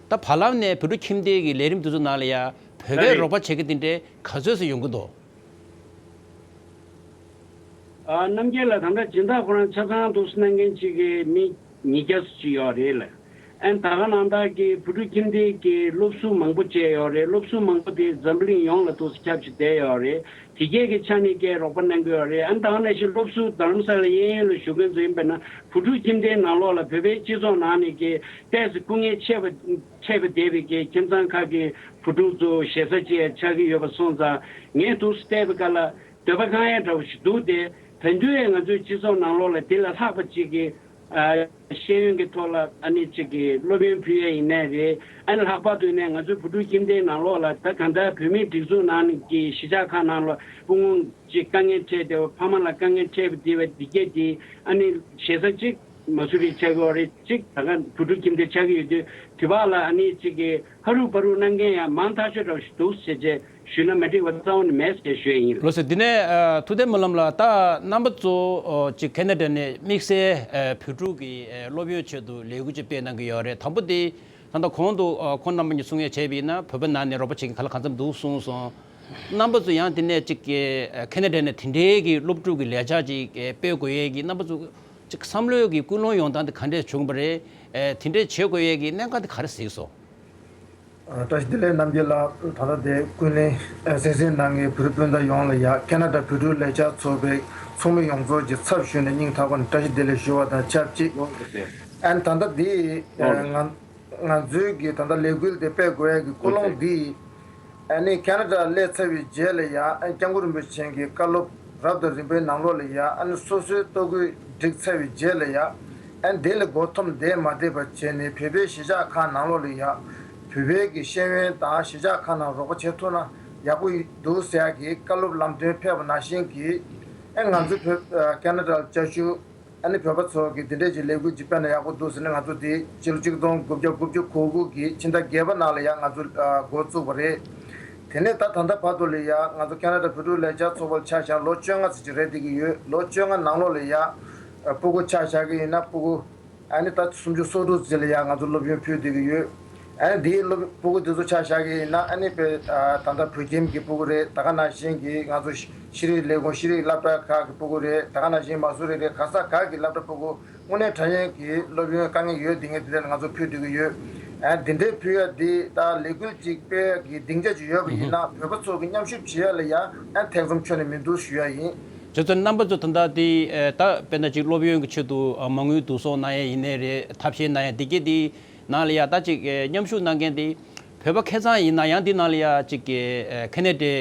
ད་བར་ལམ་ནས་བོད་ཕྲུག་ཁྱིམ་སྡེ་གི་ལས་རིམ་དེ་ཚོ་ནང་ལ་ཡ་བོད་པའི་རེད། རོགས་པ་བྱེད་མཁན་དེ་འདྲའི་ག་ཚོད་ཙམ་ཡོང་གི་འདུག་ཨ་རྣམ་རྒྱལ་ལགས་ད་ལྟ་སྦྱིན་བདག་ཁོ་རང་ཆ་ཚང་འདུག་སེ་གནང་མཁན་གཅིག་གི་མི་ཉིས་བརྒྱ་ཙམ་ཅིག་ཡོད་རེད་ལ། ཨན་ད་ག་ནང་བདག་གི་བོད་ཕྲུག་ཁྱིམ་སྡེ་གི་སློབ་ཟུར་མང་པོ་བཅས་ཡོད་རེད། སློབ་ཟུར་མང་པོ་དེ་འཛམ་བུ་གླིང་ཡོངས་ལ་ཏོག་ཙམ་ཁྱབ་ཅིག་བསྡད་ཡོད་རེད། དེ་གས་ཀྱི་ཆ་ནས་ཀྱི་རོགས་པ་གནང་གི་ཡོད་རེད། ཨན་ད་ག་ནང་བཞིན་སློབ་ཟུར་རྡ་རམ་ས་ལ་གཡས་གཡོན་ལ་བཞུགས་མཁན་ཚོ་ཡིན་པ་ན་བོད་ཕྲུག་ཁྱིམ་སྡེའི་ནང་ལོགས་ལ་བོད་པའི་སྤྱི་ཚོགས་ནང་ནས་ཀྱི་ཏོག་ཙམ་སྐུ་ངལ་ཆེ་བ་ཆེ་བ་བསྡད་པའི་ཀྱི་ཁྱིམ་ཚང་ཁག་གི་བུ་ཕྲུག་ཚོ་ཞེ་ས་ཅིག་ཆགས་ཀྱི་ཡོད་པ་སོང་ཙང་ངས་འདུག་སེ་བལྟས་པའི་སྐབས་ལ་འདོད་པ་ཁེངས་ཡ་འདྲ་བོ་ཞིག་འདུག་སྟེ། ད་དུང་ཡང་ང་ཚོའི་སྤྱི་ཚོགས་ནང་ལོགས་ལ་དེ་ལས་ལྷག་པ་ཅིག་གི་ཨ་ཤེས་ཡོན་གྱི་ཐོག་ལ་ཨ་ནི་ཅིག་གི་སློབ་ཡོན་ཕུལ་ཡས་ཡིན་ནའི་རེད། ཨ་ནི་ལྷག་པར་དུ་ནས་ང་ཚོའི་བོད་ཕྲུག་ཁྱིམ་སྡེའི་ནང་ལོགས་ལ་ད་གང་ལྟར་བོད་མིའི་སྒྲིག་འཛུགས་ནང་གི་གཞིས་ཆགས་ཁག་ནང་ལ་སྐུ་ངོ་ཅིག་དཀའ་ངལ་འཕྲད་བསྡད་པ། ཕ་མ་ལ་དཀའ་ངལ་འཕྲད་པ་དེ་བས་འདི་སྐད་དེ་ཨ་ནི་ཞེ་ས་ཅིག་མ་སུ་རི་ཆགས་ཀྱི་ཡོད་རེད། ཅིག་ད་ག་བོད་ཕྲུག་ཁྱིམ་སྡེ་ཆགས་ཀྱི་ཡོད་དུས་དུས་བབ་ལ་ཨ་ནི་ཅིག་གི་ཧ་རུ་བ་རུ་གནང་མཁན་ཡང་མང་ཐག་ཆོད་འདྲ་བོ་ཞིག་འདུག་ཟེར་བྱས་ཞུས་ན་མ་འགྲིག་པ་རྩ་བ་ནས་མེད་ཟེར་ཞུ་ཡ་ཡིན། ལགས་སོ། འདི་ནས་ཨ་ཐུབ་བསྟན་སྨོན་ལམ་ལགས། ད་རྣམ་པ་ཚོ་ཨོ་ཅིག་ཁེ་ན་ཌ་ནས་དམིགས་བསལ་ཨ་བོད་ཕྲུག་གི་ཨ་སློབ་ཡོན་ཆེད་དུ་ལས་འགུལ་ཅིག་སྤེལ་གནང་གི་ཡོད་རེད། དང་པོ་དེ་ད་ལྟ་གོང་དུ་ཨ་ཁོང་རྣམ་པ་གཉིས་གསུང་ཡ་བྱས་པ་ཡིན་ན་བོད་པ་ནང་ནས་རོགས་པ་བྱེད་མཁན་ག་ལ་གང་འཚམ་འདུག་གསུངས་སོང་། རྣམ་པ་ཚོ་ཡང་དེ་ནས་ཅིག་ཨ་ཁེ་ན་ཌ་ནས་དེ་འདྲའི་གི་སློབ་ཕྲུག་གི་ལས་འཆར་ཅིག་ཨ་སྤེལ་དགོས་ཡས་ཀྱི་རྣམ་པ་ཚོ་ཅིག་བསམ་བློའི་གི་ཀུན་སློང་ཡོང་སྟངས་དེ་ག་འདྲས་བྱུང་བ་རེད། ཨ་དེ་འདྲས་བྱེད་དགོས་ཡས་ཀྱི་གནད་འགག་དེ་ག་རེ་གཟིགས་སོང་། ཨ་བཀྲ་ཤིས་བདེ་ལེགས་རྣམ་རྒྱལ་ལགས། ད་ལྟ་དེ་ཀུན་གླེང་ཨ་གསན་གཟིགས་གནང་མཁན་བོད་རིགས་སྤུན་ཟླ་ཡོངས་ལ་ཡ་ཁེ་ན་ཌ་བོད་ཕྲུག་ལས་འཆར་ཚོགས་པའི་ཚོགས་མི་ཡོངས་རྫོགས་ཀྱི་ཚབ་ཞུས་ནས་སྙིང་ཐག་པ་ནས་བཀྲ་ཤིས་བདེ་ལེགས་ཞུ་བ་དང་ཆབས་ཅིག་ཨན་ད་ལྟ་འདི་ཨ་ང་ང་ཚོའི་གི་ད་ལྟ་ལས་འགུལ་དེ་སྤེལ་དགོས་ཡ་གི་ཀུན་སློང་འདི། ཨ་ནི་ཁེ་ན་ཌ་སླེབས་ཚར་བའི་རྗེས་ལ་ཡང་ཨ་སྐྱབས་མགོན་རིན་པོ་ཆེ་གི་བཀའ་སློབ་རབ་དང་རིམ་པའི་ནང་ལོགས་ལ་ཡང་ཨ་ནི་སོ་སོའི་ལྟོ་གོས་སྒྲིག་ཚར་བའི་རྗེས་ལ་ཡང་ཨ་ནི་དེ་ལས་མགོ་འཐོམ་བསྡད་མ་བསྡད་པ་བྱས་ནས་བོད་པའི་གཞིས་ཆགས་ཁག་ནང་ལོགས་ལ་ཡང་བོད་པའི་གི་ཤེས་ཡོན་དང་གཞིས་ཆགས་ཁག་ནང་རོགས་པ་བྱེད་ཐུབ་ན་ཡག་པོ་འདུག་ཟེར་ཡ་གི་བཀའ་སློབ་ལམ་སྟོན་ཕེབས་པ་ནང་བཞིན་གྱི་ཨ་ང་ཚོ་བོད་ཨ་ཁེ་ན་ཌ་ལ་བཅའ་བཞུགས། ཨ་ནི་བོད་པ་ཚོ་གིས་འདི་འདྲས་ཀྱི་ལས་འགུལ་ཅིག་སྤེལ་ན་ཡག་པོ་འདུག་ཟེར་ནས་ང་ཚོ་དེ་ཕྱི་ལོ་ཆིག་སྟོང་དགུ་བརྒྱ་དགུ་བཅུ་གོ་དགུ་གི་ཕྱི་ཟླ་བརྒྱད་པ་ནང་ལ་ཡང་ང་ཚོ་ཨ་འགོ་བཙུགས་པ་རེད། དེ་ནས་ད་ད་ལྟ་བར་དུ་ལ་ཡང་ང་ཚོ་ཁེ་ན་ཌ་བོད་ཕྲུག་ལས་འཆར་ཚོགས་པ་ལ་ཆ་བཞག་ལོ་བཅོ་ལྔ་ཙམ་ཅིག་རེད་བསྡད་ཀྱི་ཡོད། ལོ་བཅོ་ལྔ་ནང་ལོགས་ལ་ཡང་ཨ་སྤུ་གུ་ཆ་བཞག་གི་ཡིན་ན་སྤུ་གུ་ཨ་ནི་ད་སུམ་ཅུ་སོ་དྲུག་ཙམ་ལ་ཡང་ང་ཚོ་སློབ་ཡོན་ཕུལ་བསྡད་ཀྱི་ཡོད། ཨ་ནི་དེའི་སློབ་སྤུ་གུ་དེ་ཚོ་ཆ་བཞག་གི་ཡིན་ན་ཨ་ནི་དཔེ་ཨ་ད་ལྟ་བོད་ཁྱིམ་གྱི་སྤུ་གུ་རེད། ད་ག་ནང་བཞིན་གྱི་ང་ཚོ་ཤེས་རིག་ལས་ཁུངས་ཤེས་རིག་སློབ་གྲྭ་ཁག་གི་སྤུ་གུ་རེད། ད་ག་ནང་བཞིན་མ་སུ་རི་རེད། ག་ས་ག་གི་སློབ་གྲྭ་སྤུ་གུ་དངོས་གནས་དྲང་གནས་ཀྱི་སློབ་ཡོན་དཀའ་ངལ་ཡོད་དེ་ངས་དེ་འདྲ་ང་ཚོ་ཕུལ་བསྡད་ཀྱི་ཡོད། ཨ་འདི་འདྲའི་ཕུལ་ཡ་འདི་ད་ལས་འགུལ་གཅིག་སྤེལ་གྱི་སྡིངས་ཆ་ཅིག་ཡོད་པ་ཡིན་ན་བོད་པ་ཚོ་གི་མཉམ་ཞུགས་བྱེད་ཡ་ལ་ཡ་ཨ་ཐེ་ཚོམ་ཁྱོན་ནས་མི་འདུག་ཞུ་ཡ་ཡིན། བྱས་ཙང་རྣམ་པ་ཚོ་ད་ལྟ་དེ་ད་དཔེར་ན་ཅིག་སློབ་ཡོན་གྱི་ཆེད་དུ་མ་དངུལ་བསྡུ་གསོག་གནང་ཡ་ཡིན་ནའི་རེད། ཐབས་ཤེས་གནང་ཡ་འདི་གས་དེ་ནང་ལ་ཡ་ད་ཅིག་མཉམ་ཞུགས་གནང་མཁན་དེ་བོད་པ་ཁེ་གཙང་ཡིན་ན་ཡང་འདི་ནང་ལ་ཡ་ཅིག་ཁེ་ན་ཌའི་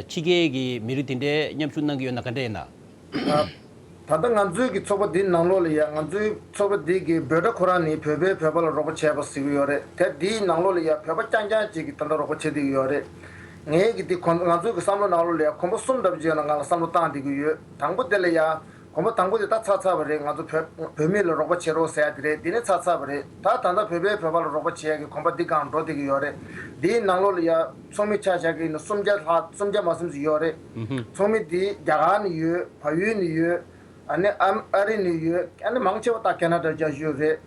ཕྱི་རྒྱལ་གྱི་མི་རིགས་དེ་འདྲས་མཉམ་ཞུགས་གནང་གི་ཡོད་ན་ག་འདྲས་ཡིན་ན། ད་ལྟ་ང་ཚོའི་གི་ཚོགས་པ་འདི་ནང་ལོགས་ལ་ཡ་ང་ཚོའི་ཚོགས་པ་འདི་གི་འབོད་སྒྲ་ཁོ་རང་ནི་བོད་པས་བོད་པ་ལ་རོགས་པ་བྱས་པ་ཟེར་གི་ཡོད་རེད། དེ་འདིའི་ནང་ལོགས་ལ་ཡ་བོད་པ་རྐྱང་རྐྱང་ཅིག་གིས་ད་ལྟ་རོགས་པ་བྱེད་བསྡད་ཀྱི་ཡོད་རེད། ངའི་གི་འདི་ཁོ་ང་ཚོའི་གི་བསམ་བློ་ནང་ལོགས་ལ་ཡ་གོམ་པ་གསུམ་འདྲ་པོ་ཅིག་ནང་ང་ལ་བསམ་བློ་བཏང་བསྡད་ཀྱི་ཡོད། དང་པོ་དེ་ལ་ཡ་གོམ་པ་དང་པོ་དེ་ད་ཚར་ཚར་བ་རེད། ང་ཚོ་བོད་བོད་མི་ལ་རོགས་པ་བྱེད་རོགས་ཟེར་ཡ་དེ་རེད། འདི་ནི་ཚར་ཚར་བ་རེད། ད་ད་ལྟ་བོད་པས་བོད་པ་ལ་རོགས་པ་བྱེད་ཡ་གི་གོམ་པ་འདི་སྒང་འགྲོ་བསྡད་ཀྱི་ཡོད་རེད། འདིའི་ནང་ལོགས་ལ་ཡ་ཚོགས་མི་ཆ་བཞག་གི་ཡིན་ན་སུམ་བརྒྱ་ལྷག་སུམ་བརྒྱ་མ་ཟིན་ཙམ་ཡོད་རེད། ཚོགས་མི་འདི་རྒྱ་གར་ནས་ཡོད། བལ་ཡུལ་ནས་ཡོད། ཨ་ནི་ཨ་ཨ་རི་ནས་ཡོད། ཨ་ནི་མང་ཆེ་བ་ད་ཁེ་ན་ཌ་རྒྱ་ཡོད་རེད།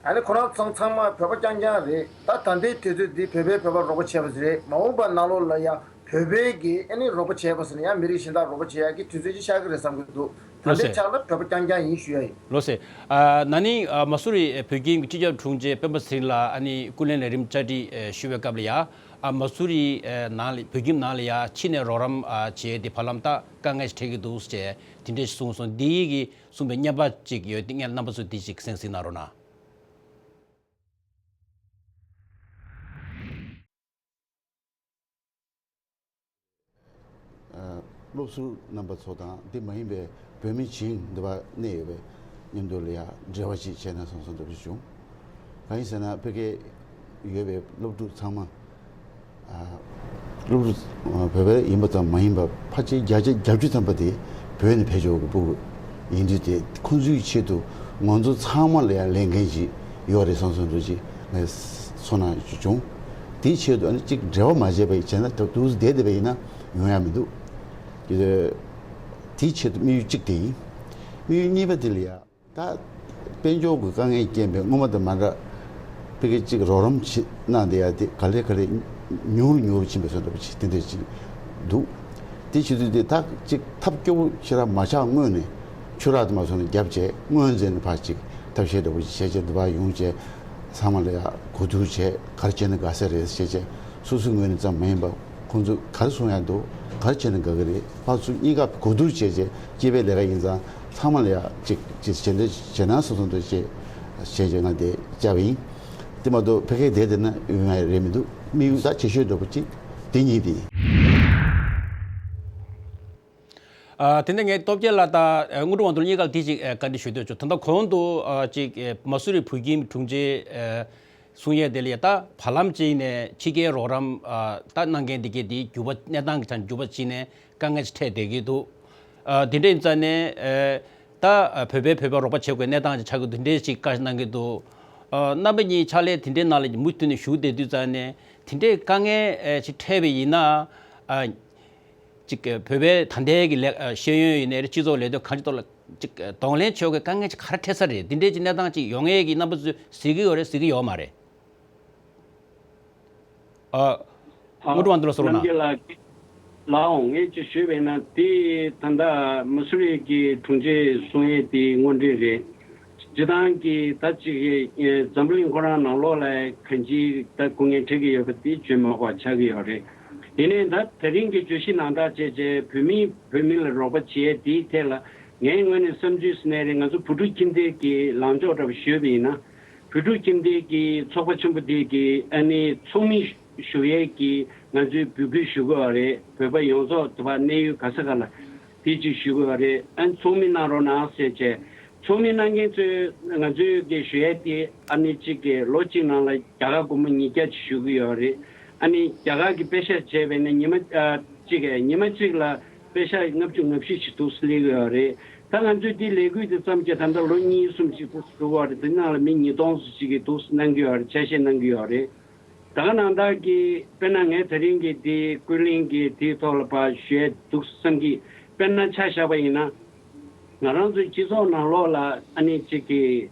ཨ་ནི་ཁོ་རང་ཚང་ཚང་མ་བོད་པ་རྐྱང་རྐྱང་རེད། ད་ད་ལྟའི་དུས་ཚོད་འདི་བོད་པས་བོད་པར་རོགས་པ་བྱས་པ་རེད། མ་འོངས་པ་ནང་ལོགས་ལ་ཡང་བོད་པས་ཀྱིས་ཨ་ནི་རོགས་པ་བྱས་པ་ཟེར་ན་ཡང་མི་རིགས་གཞན་དག་རོགས་པ་བྱེད་ཡག་གི་དུས་ཚོད་ཅིག་ཤར་གི་རེད་བསམ་གི་འདུག། ད་ལྟའི་ཆར་ལ་བོད་པ་རྐྱང་རྐྱང་ཡིན་ཞུ་ཡ་ཡིན། ལགས་སོ། ཨ་ན་ནིང་ཨ་མ་སུ་རི་བོད་ཁྱིམ་གྱི་སྤྱི་ཁྱབ་དྲུང་ཆེ་སྤེན་པ་ཚེ་རིང་ལགས་ཨ་ནི་ཀུན་གླེང་ལས་རིམ་བཅར་འདྲི་ཞུ་བའི་སྐབས་ལ་ཡ། ཨ་མ་སུ་རི་ནང་ལ་བོད་ཁྱིམ་ནང་ལ་ཡ་ཕྱི་ནས་རོགས་རམ་ཨ་བྱས་ཏེ་བར་ལམ་ད་དཀའ་ངལ་ཞིག་འཕྲད་ཀྱི་འདུག་ཅེས་དེ་འདྲས་གསུངས་སོང་། འདི་ཡི་གི་གསུངས་པའི་བརྙན་པར་ཅིག་ཡོད་དེ་ངས་རྣམ་པ་ཚོ་འདི་ཅིག་གསན་གཟིགས་གནང་རོགས་གནང་། སློབ་ཟུར་རྣམ་པ་ཚོ་དང་འདི་མ་ཡིན་པའི་བོད་མི་བྱིངས་འདི་པར་གནས་ཡོད་པའི་མཉམ་དུ་ལ་ཡང་འབྲེལ་བ་ཅིག་བྱས་ན་བསམ་བསམ་འདྲ་པོ་ཞིག་བྱུང་། གང་ཡིན་ཟེར་ན་ཕ་གིར་ཡོད་པའི་སློབ་ཕྲུག་ཚང་མ་ཨ་སློབ་ཕྲུག་བོད་པ་ཡིན་པ་ཙམ་མ་ཡིན་པར་ཕལ་ཆེར་བརྒྱ་ཆ་བརྒྱད་ཅུ་ཐམ་པ་དེ་བོད་ནས་ཕེབས་ཆོག་གི་སྤུ་གུ་ཡིན་དུས་དེ་ཁོང་ཚོའི་ཆེད་དུ་ང་ཚོ་ཚང་མ་ལ་ཡང་ལས་འགན་ཅིག་ཡོད་རེད་བསམ་བསམ་འདྲ་ཅིག་ངས་ཚོར་སྣང་ཅིག་བྱུང་། དེའི་ཆེད་དུ་ཨ་ནི་གཅིག་འབྲེལ་བ་མ་བྱས་པ་ཡིན་བྱས་ན་ད་དུང་བསྡད་བསྡད་པ་ཡིན་ན་ཡོང་ཡ་མི་འདུག། དེའི་ཆེད་དུ་དམིགས་ཡུལ་གཅིག་དེ་ཡིན། དམིགས་ཡུལ་གཉིས་པ་དེ་ལ་ཡ། ད་དཔལ་འབྱོར་གྱི་དཀའ་ངལ་རྐྱེན་པས་སྔོན་མ་དང་མ་འདྲ། ཕ་གི་གཅིག་རོགས་རམ་བྱེད་གནང་བསྡད་ཡ་དེ་ག་ལེ་ག་ལེ་ཉུང་རུ་ཉུང་རུ་ཕྱིན་པའི་བཟོ་འདྲ་པོ་ཅིག་དེ་འདྲ་ཅིག་འདུག། དེ་བྱེད་དུས་དེ་ད་གཅིག་ཐབས་སྐྱོ་པོ་ཞེ་དྲག་མ་ཆགས་སྔོན་ནས་ཆུ་རགས་དུ་མ་སོང་ནས་རྒྱབ་བྱས་སྔོན་ཚེ་ནས་ཕར་གཅིག་ཐབས་ཤེས་འདྲ་པོ་ཅིག་བྱས་བྱས་འདི་པར་ཡོང་བྱས། ཚང་མ་ལ་ཡང་གོ་བསྡུར་བྱས། ག་རེ་བྱས་ན་དགའ་ས་རེད་ཟེར་བྱས། སོ་སོའི་ངོས་ནས་ཙམ་མ་ཡིན་པ། ཁོང་ཚོས་ག་རེ་གསུང་ཡག་འདུག་ག་རེ་བྱས་ན་དགའ་གི་རེད། ཕར་ཚུར་གཉིས་ཀ་གོ་བསྡུར་བྱས་བྱས། སྐྱེས་པའི་ལས་ཀ་ཡིན་ཙང་། ཚང་མ་ལ་ཡང་ཅིག་ཅིག་བྱེད་འདོད་བྱེད་སྣང་སོང་སོང་འདུག་ཅེས་བྱས་བྱས་ང་འདི་བཅར་བ་ཡིན། དེ་མ་གཏོགས་ཕ་གིར་བསྡད་བསྡད་ན་ཡོང་ཡག་རེད་མི་འདུག་དམིགས་ཡུལ་ད་ཆེ་ཤོས་འདྲ་པོ་ཅིག་དེ་གཉིས་དེ་ཡིན། ཨ། དེ་ནས་ངས་སྟོབས་རྒྱལ་ལགས་དང་དངོས་གྲུབ་དབང་འདུས་གཉིས་ཀ་ལ་དེ་ཅིག་བཀའ་འདྲི་ཞུ་འདོད་བྱུང་། ད་ལྟ་གོང་དུ་ཨ་ཅིག་མ་སུ་རི་བོད་ཁྱིམ་དྲུང་ཆེ་གསུང་ཡས་དེ་ལ་ཡ། ད་བར་ལམ་གཅིག་ནས་ཕྱི་རྒྱལ་རོགས་རམ་ཨ་ད་གནང་མཁན་དེ་གས་དེ་འགྱུར་བ། གནས་སྟངས་ཀྱི་ཆ་ནས་འགྱུར་བ་ཕྱིན་ནས་དཀའ་ངལ་ཅིག་འཕྲད་བསྡད་ཀྱི་འདུག་ཨ། དེ་འདྲ་ཡིན་ཙང་ནས་ཨ་ད་ཨ་བོད་པས་བོད་པར་རོགས་པ་བྱེད་དགོས་གནས་སྟངས་ཅིག་ཆགས་ཀྱི་འདུག་དེ་འདྲ་ཅིག་བཀའ་གནང་གི་འདུག་ཨ། རྣམ་པ་གཉིས་ཕྱག་ལས་དེ་འདྲའི་ནང་ལ་མུ་མཐུད་ནས་ཞུགས་བསྡད་དུས་ཙང་ནས། དེ་འདྲའི་དཀའ་ངལ་ཨ་ཅིག་འཕྲད་པ་ཡིན་ན། ཨ། ཅིག་བོད་པའི་ད་ལྟའི་གི་ལས་ཨ་ཤེས་ཡོན་ཡིན་ནའི་རེད། སྤྱི་ཚོགས་ལས་དོན་གང་ཅིའི་ཐོག་ལ་ཅིག་གདོང་ལེན་བྱེད་དགོས་དཀའ་ངལ་ཅིག་ག་རེ་འཕྲད་ས་རེད། འདི་འདྲའི་ཅིག་གནས་སྟངས་ཅིག་ཡོང་ཡས་ཀྱི་རྣམ་པ་ཚོས་གཟིགས་ཀྱི་ཡོད་རེད། གཟིགས་ཀྱི་ཡོད་མ་རེད། ཨ། ཨ། དངོས་གྲུབ་དབང་འདུས་ལགས་གསུང་རོགས་གནང་། རྣམ་རྒྱལ་ལགས། ལགས་འོང་། ངས་ཅིག་ཞུས་པ་ཡིན་ན། དེ་ད་ལྟ་མ་སུ་རི་གི་དྲུང་ཆེ་གསུང་ཡས་དེ་དངོས་འབྲེལ་རེད། སྤྱིར་བཏང་གི་ད་ཅིག་གི་འཛམ་གླིང་ཁོ་རང་ནང་ལོགས་ལ་གང་ཅིའི་ད་སྐུ་ངལ་འཕྲད་ཀྱི་ཡོད་པ་དེ་བརྗོད་མ་དགོས་པ་ཆགས་ཀྱི་ཡོད་རེད། ཡིན་ནའི་ད་དེ་རིང་གི་བརྗོད་གཞི་ནང་ལྟར་བྱས་བྱས་བོད་མི་བོད་མི་ལ་རོགས་པ་བྱེད་ཡས་དེའི་ཐད་ལ་ངའི་ངོས་ནས་བསམ་ཚུལ་ཟེར་ནའི་རེད། ང་ཚོ་བོད་ཕྲུག་ཁྱིམ་སྡེ་གི་ལངས་ཕྱོགས་འདྲ་པོ་ཞུས་པ་ཡིན་ན། བོད་ཕྲུག་ཁྱིམ་སྡེ་གི་ཚོགས་པ་ཆེན་པོ་དེ་གི་ཨ་ནི་ཚོགས་མི་ཞུ་ཡས་ཀྱི་ང་ཚོས་འབོད་སྐུལ་ཞུ་དགོས་པ་རེད། བོད་པ་ཡོངས་རྫོགས་དུ་བ་གནས་ཡུལ་ག་ས་ག་ལ་དེ་ཅིག་ཞུ་དགོས་པ་རེད། ཨ་ནི་ཚོགས་མི་གནང་རོགས་གནང་ཟེར་བྱས། ཚོགས་མི་གནང་མཁན་ཚོས་ང་ཚོས་ཀྱི་ཞུ་ཡས་དེ་ཨ་ནི་གཅིག་གི་ལོ་གཅིག་ནང་ལ་རྒྱ་གར་སྒོར་མོ་ཉིས་བརྒྱ་ཅིག་ཞུ་གི་ཡོད་རེད། ཨ་ནི་རྒྱ་གར་གྱི་པེ་ཤ་བྱས་པས་ན་ཉི་མ་ཨ་གཅིག་གི་ཉི་མ་གཅིག་ལ་པེ་ཤ་ལྔ་བཅུ་ང་བཞི་ཞིག་འདུག་སེ་སླེབས་ཀྱི་ཡོད་རེད། ད་ང་ཚོས་འདི་ལས་འགུལ་འདི་བརྩམས་བྱས་ད་ལྟ་ལོ་གཉིས་གསུམ་ཅིག་འདུག་སེ་འགྲོ་གི་ཡོད་རེད། དེ་ནང་ལ་མི་ཉིས་སྟོང་ཙམ་ཅིག་གིས་འདུག་སེ་གནང་གི་ཡོད་རེད། ཆ་ཤས་གནང་གི་ཡོད་རེད། ད་ག་ནང་ལྟར་གྱི་དཔེར་ན་ངས་དེ་རིང་གི་འདི་ཀུན་གླེང་གི་དེའི་ཐོག་ལ་ཕར་ཞུ་ཡས་འདུག་བསམ་གྱི། དཔེར་ན་ཆ་བཞག་པ་ཡིན་ན། ང་རང་ཚོའི་སྤྱི་ཚོགས་ནང་ལོགས་ལ་ཨ་ནི་གཅིག་གི་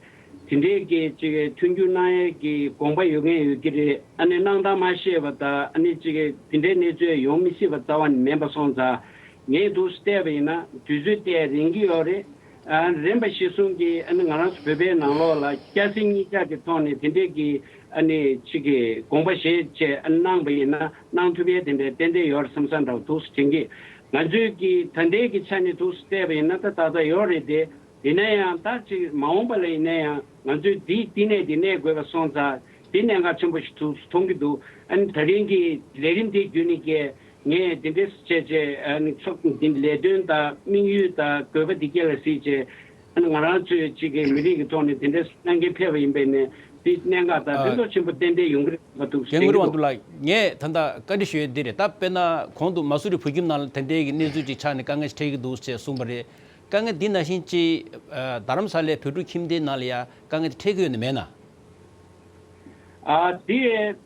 དེ་འདྲའི་གི་གཅིག་གི་མཐུན་འགྱུར་གནང་ཡས་ཀྱི་དགོངས་པ་ཡོད་མཁན་ཡོད་ཀྱི་རེད། ཨ་ནི་གནང་སྟངས་མ་ཤེས་པ་དང་། ཨ་ནི་གཅིག་གི་དེ་འདྲའི་གནས་ཚུལ་ཡོང་མི་སྲིད་པ་རྩ་བ་ནས་མིན་པ་སོང་ཙང་། ངས་འདུག་སེ་བལྟས་པ་ཡིན་ན་དུས་ཚོད་དེ་རིང་གི་ཡོད་རེད། ཨ། རིམ་པ་གཞིར་བཟུང་གིས་ཨ་ནི་ང་རང་ཚོ་བོད་པའི་ནང་ལོགས་ལ་སྐྱ་སེར་གཉིས་ཆ་གི་ཐོག་ནས་དེ་འདྲའི་གི་ཨ་ནི་གཅིག་གི་དགོངས་པ་བཞེས་བྱས་ཨ་ནི་གནང་པ་ཡིན་ན་གནང་ཐུབ་ཡས་དེ་འདྲའི་ཏན་ཏན་ཡོད་རེད་བསམ་བསམ་འདྲ་བོ་འདུག་སེ་དྲན་གྱི། ང་ཚོའི་གི་ད་ལྟའི་གི་ཆ་ནས་འདུག་སེ་བལྟས་པ་ཡིན་ན་ད་ཏག་ཏག་ཡོད་རེད་དེ། ཡིན་ན་ཡང་ད་ཅིག་མ་འོངས་པ་ལ་ཡིན་ན་ཡང་ང་ཚོས་འདིའི་བསྟི་གནས་འདི་གནས་དགོས་པ་སོང་ཙང་འདི་གནད་འགག་ཆེན་པོ་ཞིག་འདུག་སེ་མཐོང་གི་འདུག་ཨ་ནི་ད་རིང་གི་ལས་རིམ་འདི་བརྒྱུད་ནས་ཀྱི་ངས་འདི་འདྲས་བྱས་བྱས་ཨ་ནི་ཚོགས་འདི་ལས་དོན་དང་དམིགས་ཡུལ་དང་དགོས་པ་འདི་སྐད་ལ་གཟིགས་བྱས། ཨ་ནི་ང་རང་ཚོའི་གཅིག་གི་མི་རིགས་ཀྱི་ཐོག་ནས་དེ་འདྲས་གནང་མཁན་ཕེབས་པ་ཡིན་པས་ནས་འདི་གནད་འགག་དང་ཨ། ཕན་ཐོགས་ཆེན་པོ་ཏན་ཏན་ཡོང་གི་རེད་པ་འདུག་རྒན་གུ་རུ་དབང་འདུས་ལགས། ངས་ད་ལྟ་བཀའ་འདྲི་ཞུ་ཡས་འདི་རེད། ད་དཔེར་ན་གོང་དུ་མ་སུ་རི་བོད་ཁྱིམ་ནང་ལ་དེ་འདྲའི་གི་གནས་ཚུལ་ཅིག་ཆགས་ནས་དཀའ་ངལ་ཞིག་འཕྲད་ཀྱི་འདུག་ཅེས་གསུངས་པ་རེད། དཀའ་ངལ་འདི་ནང་བཞིན་ཅིག་ཨ། རྡ་རམ་ས་ལའི་བོད་ཕྲུག་ཁྱིམ་སྡེའི་ནང་ལ་ཡང་དཀའ་ངལ་འཕྲད་ཀྱི་ཡོད་ན་མེད་ན། ཨ། དེ་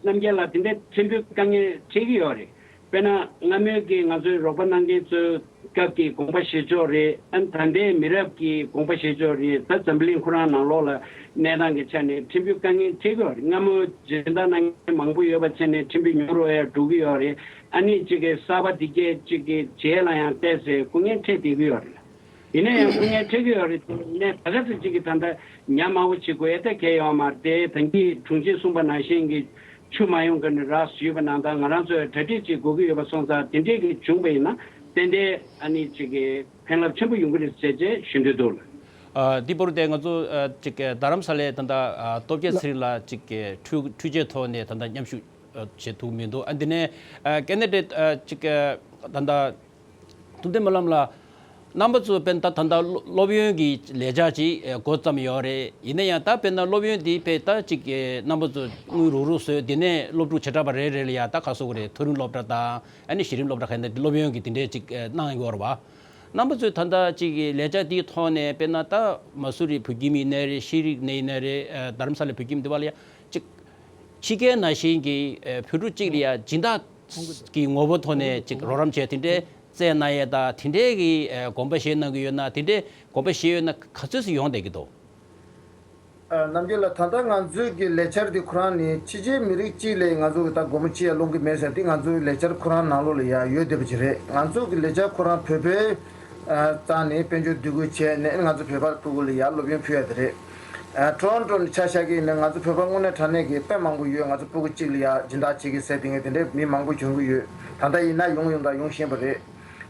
རྣམ་རྒྱལ་ལགས་དེ་འདྲའི་ཕྲན་བུ་དཀའ་ངལ་འཕྲད་ཀྱི་ཡོད་རེད། དཔེར་ན་སྔ་མོའི་གི་ང་ཚོའི་རོགས་པ་གནང་མཁན་ཚོའི་སྐབས་ཀྱི་དགོངས་པ་བཞེས་ཕྱོགས་རེད། ཨ་ནི་ད་ལྟའི་མི་རབས་ཀྱི་དགོངས་པ་བཞེས་ཕྱོགས་རེད། ད་འཛམ་བུ་གླིང་ཁོ་རང་ནང་ལོགས་ལ་གནས་སྟངས་ཀྱི་ཆ་ནས་ཕྲན་བུ་དཀའ་ངལ་འཕྲད་ཀྱི་ཡོད་རེད། སྔ་མོ་སྦྱིན་བདག་གནང་མཁན་མང་པོ་ཡོད་པ་བྱས་ནས་ཕྲན་བུ་ཉུང་རུ་ཡར་འགྲོ་གི་ཡོད་རེད། ཨ་ནི་གཅིག་གི་གསར་པ་འདི་གས་གཅིག་གི་རྗེས་ལ་ཡང་བལྟས་ཚེ་སྐུ་ངལ་འཕྲད་བསྡད་ཀྱི་ཡོད་རེད། ཡིན་ན་ཡང་སྐུ་ངལ་འཕྲད་ཀྱི་ཡོད་རེད་དེ། ནས་ད་ག་ཚོད་ཅིག་གིས་ད་ལྟ་ཉམས་དམའ་བོ་བྱེད་དགོས་ཡ་ད་གལ་ཡོད་མ་རེད་དེ། ད་གིན་དྲུང་ཆེས་གསུངས་པ་ནང་བཞིན་གྱི་ཆུ་མ་ཡོང་ག་ནས་རགས་ཞུས་པ་ནང་ལྟར་ང་རང་ཚོས་གྲ་སྒྲིག་ཅིག་དགོས་ཀྱི་ཡོད་པ་སོང་ཙང་དེ་འདྲས་ཀྱི་བྱུང་པ་ཡིན་ན་ཏན་ཏན་ཨ་ནི་ཅིག་གི་ཕན་རླབས་ཆེན་པོ་ཡོང་གི་རེད་ཟེར་བྱས་ཞུ་འདོད་འདུག་ལགས། ཨ། འདི་བར་དུ་ང་ཚོ་ཨ་ཅིག་རྡ་རམ་ས་ལའི་ད་ལྟ་ཨ་སྟོབས་རྒྱལ་ཚེ་རིང་ལགས་ཅིག་འཕྲུལ་འཕྲུལ་ཆས་ཐོག་ནས་ད་ལྟ་མཉམ་ཞུགས་ཨ་བྱེད་ཐུབ་མི་འདུག་ཨ། འདི་ནས་ཨ་ཀེ་ན་ཌའི་ཨ་ཅིག་ཨ་ད་ལྟ་ཐུབ་བསྟན་སྨོན་ལམ་ལགས། རྣམ་པ་ཚོ་དཔེར་ན་ད་ད་ལྟ་སློབ་ཡོན་གྱི་ལས་འཆར་ཅིག་འགོ་བརྩམས་ཡོད་རེད། ཡིན་ན་ཡང་ད་དཔེར་ན་སློབ་ཡོན་འདི་དཔེ་ད་ཅིག་རྣམ་པ་ཚོ་དངུལ་རུག་རུག་བཟོས། དེ་ནས་སློབ་ཕྲུག་བྱེ་བྲག་པ་རེ་རེ་ལ་ཡ་ད་ག་སོགས་རེད། མཐོ་རིམ་སློབ་གྲྭ་དང་ཨ་ནི་གཞི་རིམ་སློབ་གྲྭ་ཁག་ནས་སློབ་ཡོན་གྱི་དེ་འདྲས་ཅིག་གནང་ཡོད་རེད་བ། རྣམ་པ་ཚོས་ད་ལྟ་ཅིག་ལས་འཆར་འདིའི་ཐོག་ནས་དཔེར་ན་ད་མ་སུ་རི་བོད་ཁྱིམ་ཡིན་ནའི་རེད། ཤེས་རིག་ནས་ཡིན་ནའི་རེད། རྡ་རམ་ས་ལའི་བོད་ཁྱིམ་འདི་བ་ལ་ཡ་ཅིག་ཕྱི་རྒྱལ་ནང་བཞིན་གྱི་བོད་ཕྲུག་ཅིག་ལ་ཡ་སྦྱིན་བདག་གི་ངོ་བོ་ཐོག་ནས་ཅིག་རོགས་རམ་བྱས་དེ་འདྲའི་བཙལ་གནང་ཡས་དང་དེ་འདྲའི་གི་ཨ་དགོངས་པ་བཞེས་གནང་གི་ཡོད་ན། དེ་འདྲའི་དགོངས་པ་བཞེས་ཡོད་ན་ག་ཚོད་ཙམ་ཡོང་བསྡད་ཀྱི་འདུག་ཨ། རྣམ་རྒྱལ་ལགས། ད་ལྟ་ང་ཚོའི་གི་ལས་འཆར་འདི་ཁོ་རང་ནི་ཕྱི་རྒྱལ་མི་རིགས་གཅིག་ལ་ང་ཚོ་གི་ད་སྒོར་མོ་གཅིག་ཡང་སློང་གི་མེད་ཟེར་ཏེ། ང་ཚོའི་ལས་འཆར་ཁོ་རང་ནང་ལོགས་ལ་ཡང་ཡོད་བསྡད་པ་ཅིག་རེད། ང་ཚོ་གི་ལས་འཆར་ཁོ་རང་བོད་པའི་ཨ་རྩ་ནས་དཔལ་འབྱོར་འདུ་འགོད་བྱས་ནས་ང་ཚོ་བོད་པ་ཕྲུ་གུ་ལ་ཡང་སློབ་ཡོན་ཕུལ་ཡ་དེ་རེད། ཨ། ཊོ་རོན་ཊོ་ནས་ཆ་བཞག་གི་ཡིན་ན་ང་ཚོ་བོད་པ་དངོས་གནས་དྲང་གནས་ཀྱི་དཔེ་མང་པོ་ཡོད། ང་ཚོ་སྤུ་གུ་གཅིག་ལ་ཡ་སྦྱིན་བདག་བྱེད་ཀྱི་ཟེར་དེ་ངས་དེ་འདྲའི་མི་མང་པོ་བྱུང་གི་ཡོད། ད་ལྟ་ཡིན་ན་ཡོང་ཡོང་དང་ཡོང་བཞིན་པ་རེད།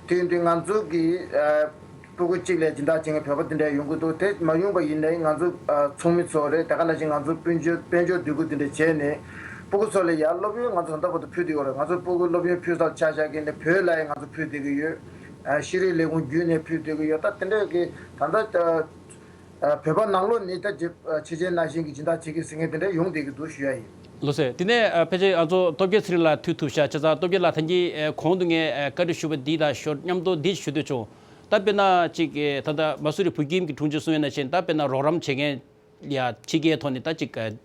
དེ་ཡིན་དུས་ང་ཚོ་གི་ཨ། སྤུ་གུ་གཅིག་ལ་སྦྱིན་བདག་བྱེད་མཁན་བོད་པ་དེ་འདྲ་ཡོང་གི་འདུག་དེ་མ་ཡོང་པ་ཡིན་ནའི་ང་ཚོ་ཨ། ཚོགས་མི་ཚོ་རེད། དེ་ག་ནང་བཞིན་ང་ཚོ་དཔལ་འབྱོར་དཔལ་འབྱོར་འདོད་རྒུ་དེ་འདྲ་བྱས་ནས་སྤུ་གུ་ཚོ་ལ་ཡ་སློབ་ཡོན་ང་ཚོ་ད་ལྟ་བར་དུ་ཕུལ་བསྡད་ཡོད་རེད། ང་ཚོ་སྤུ་གུ་སློབ་ཡོན་ཕུལ་སར་ཆ་བཞག་གི་ཡིན་ན་བོད་ལ་ཡ་ང་ཚོ་ཕུལ་བསྡད་ཀྱི་ཡོད། ཨ། ཤེས་རིག་ལས་ཁུངས་བརྒྱུད་ནས་ཕུལ་བསྡད་ཀྱི་ཡོད། ད་དེ་འདྲ་གི་ད་ལྟ་ཨ། བོད་པ་ནང་ལོགས་ནས་ད་ཅི་ཕྱི་རྒྱལ་ནང་བཞིན་གྱི་སྦྱིན་བདག་བྱེད་ཀྱི་ཟེར་མཁན་དེ་འདྲ་ཡོང་བསྡད་ཀྱི་འདུག་ཞུ་ཡ་ཡིན། ལགས་སོ། དེ་ནས་ཨ། ཕལ་ཆེར་ང་ཚོ་སྟོབས་རྒྱལ་ཚེ་རིང་ལགས་ཐུག་ཐུབ་ཤག་བྱས་ཙང་སྟོབས་རྒྱལ་ལགས་ད་གིན་ཨ། བཀའ་འདྲི་ཞུས་པ་འདི་དང་ཞོར་མཉམ་དུ་འདི་ཞུ་འདོད་བྱུང་། ད་དཔེར་ན་ཅིག་ཨ། ད་ལྟ་མ་སུ་རི་བོད་ཁྱིམ་གྱི་དྲུང་ཆེ་གསུང་ཡ་ནང་བཞིན་ད་དཔེར་ན་རོགས་རམ་བྱེད་མཁན་ཡ་ཕྱི་རྒྱལ་ཐོག་ནས་ད་ཅིག་ཨ།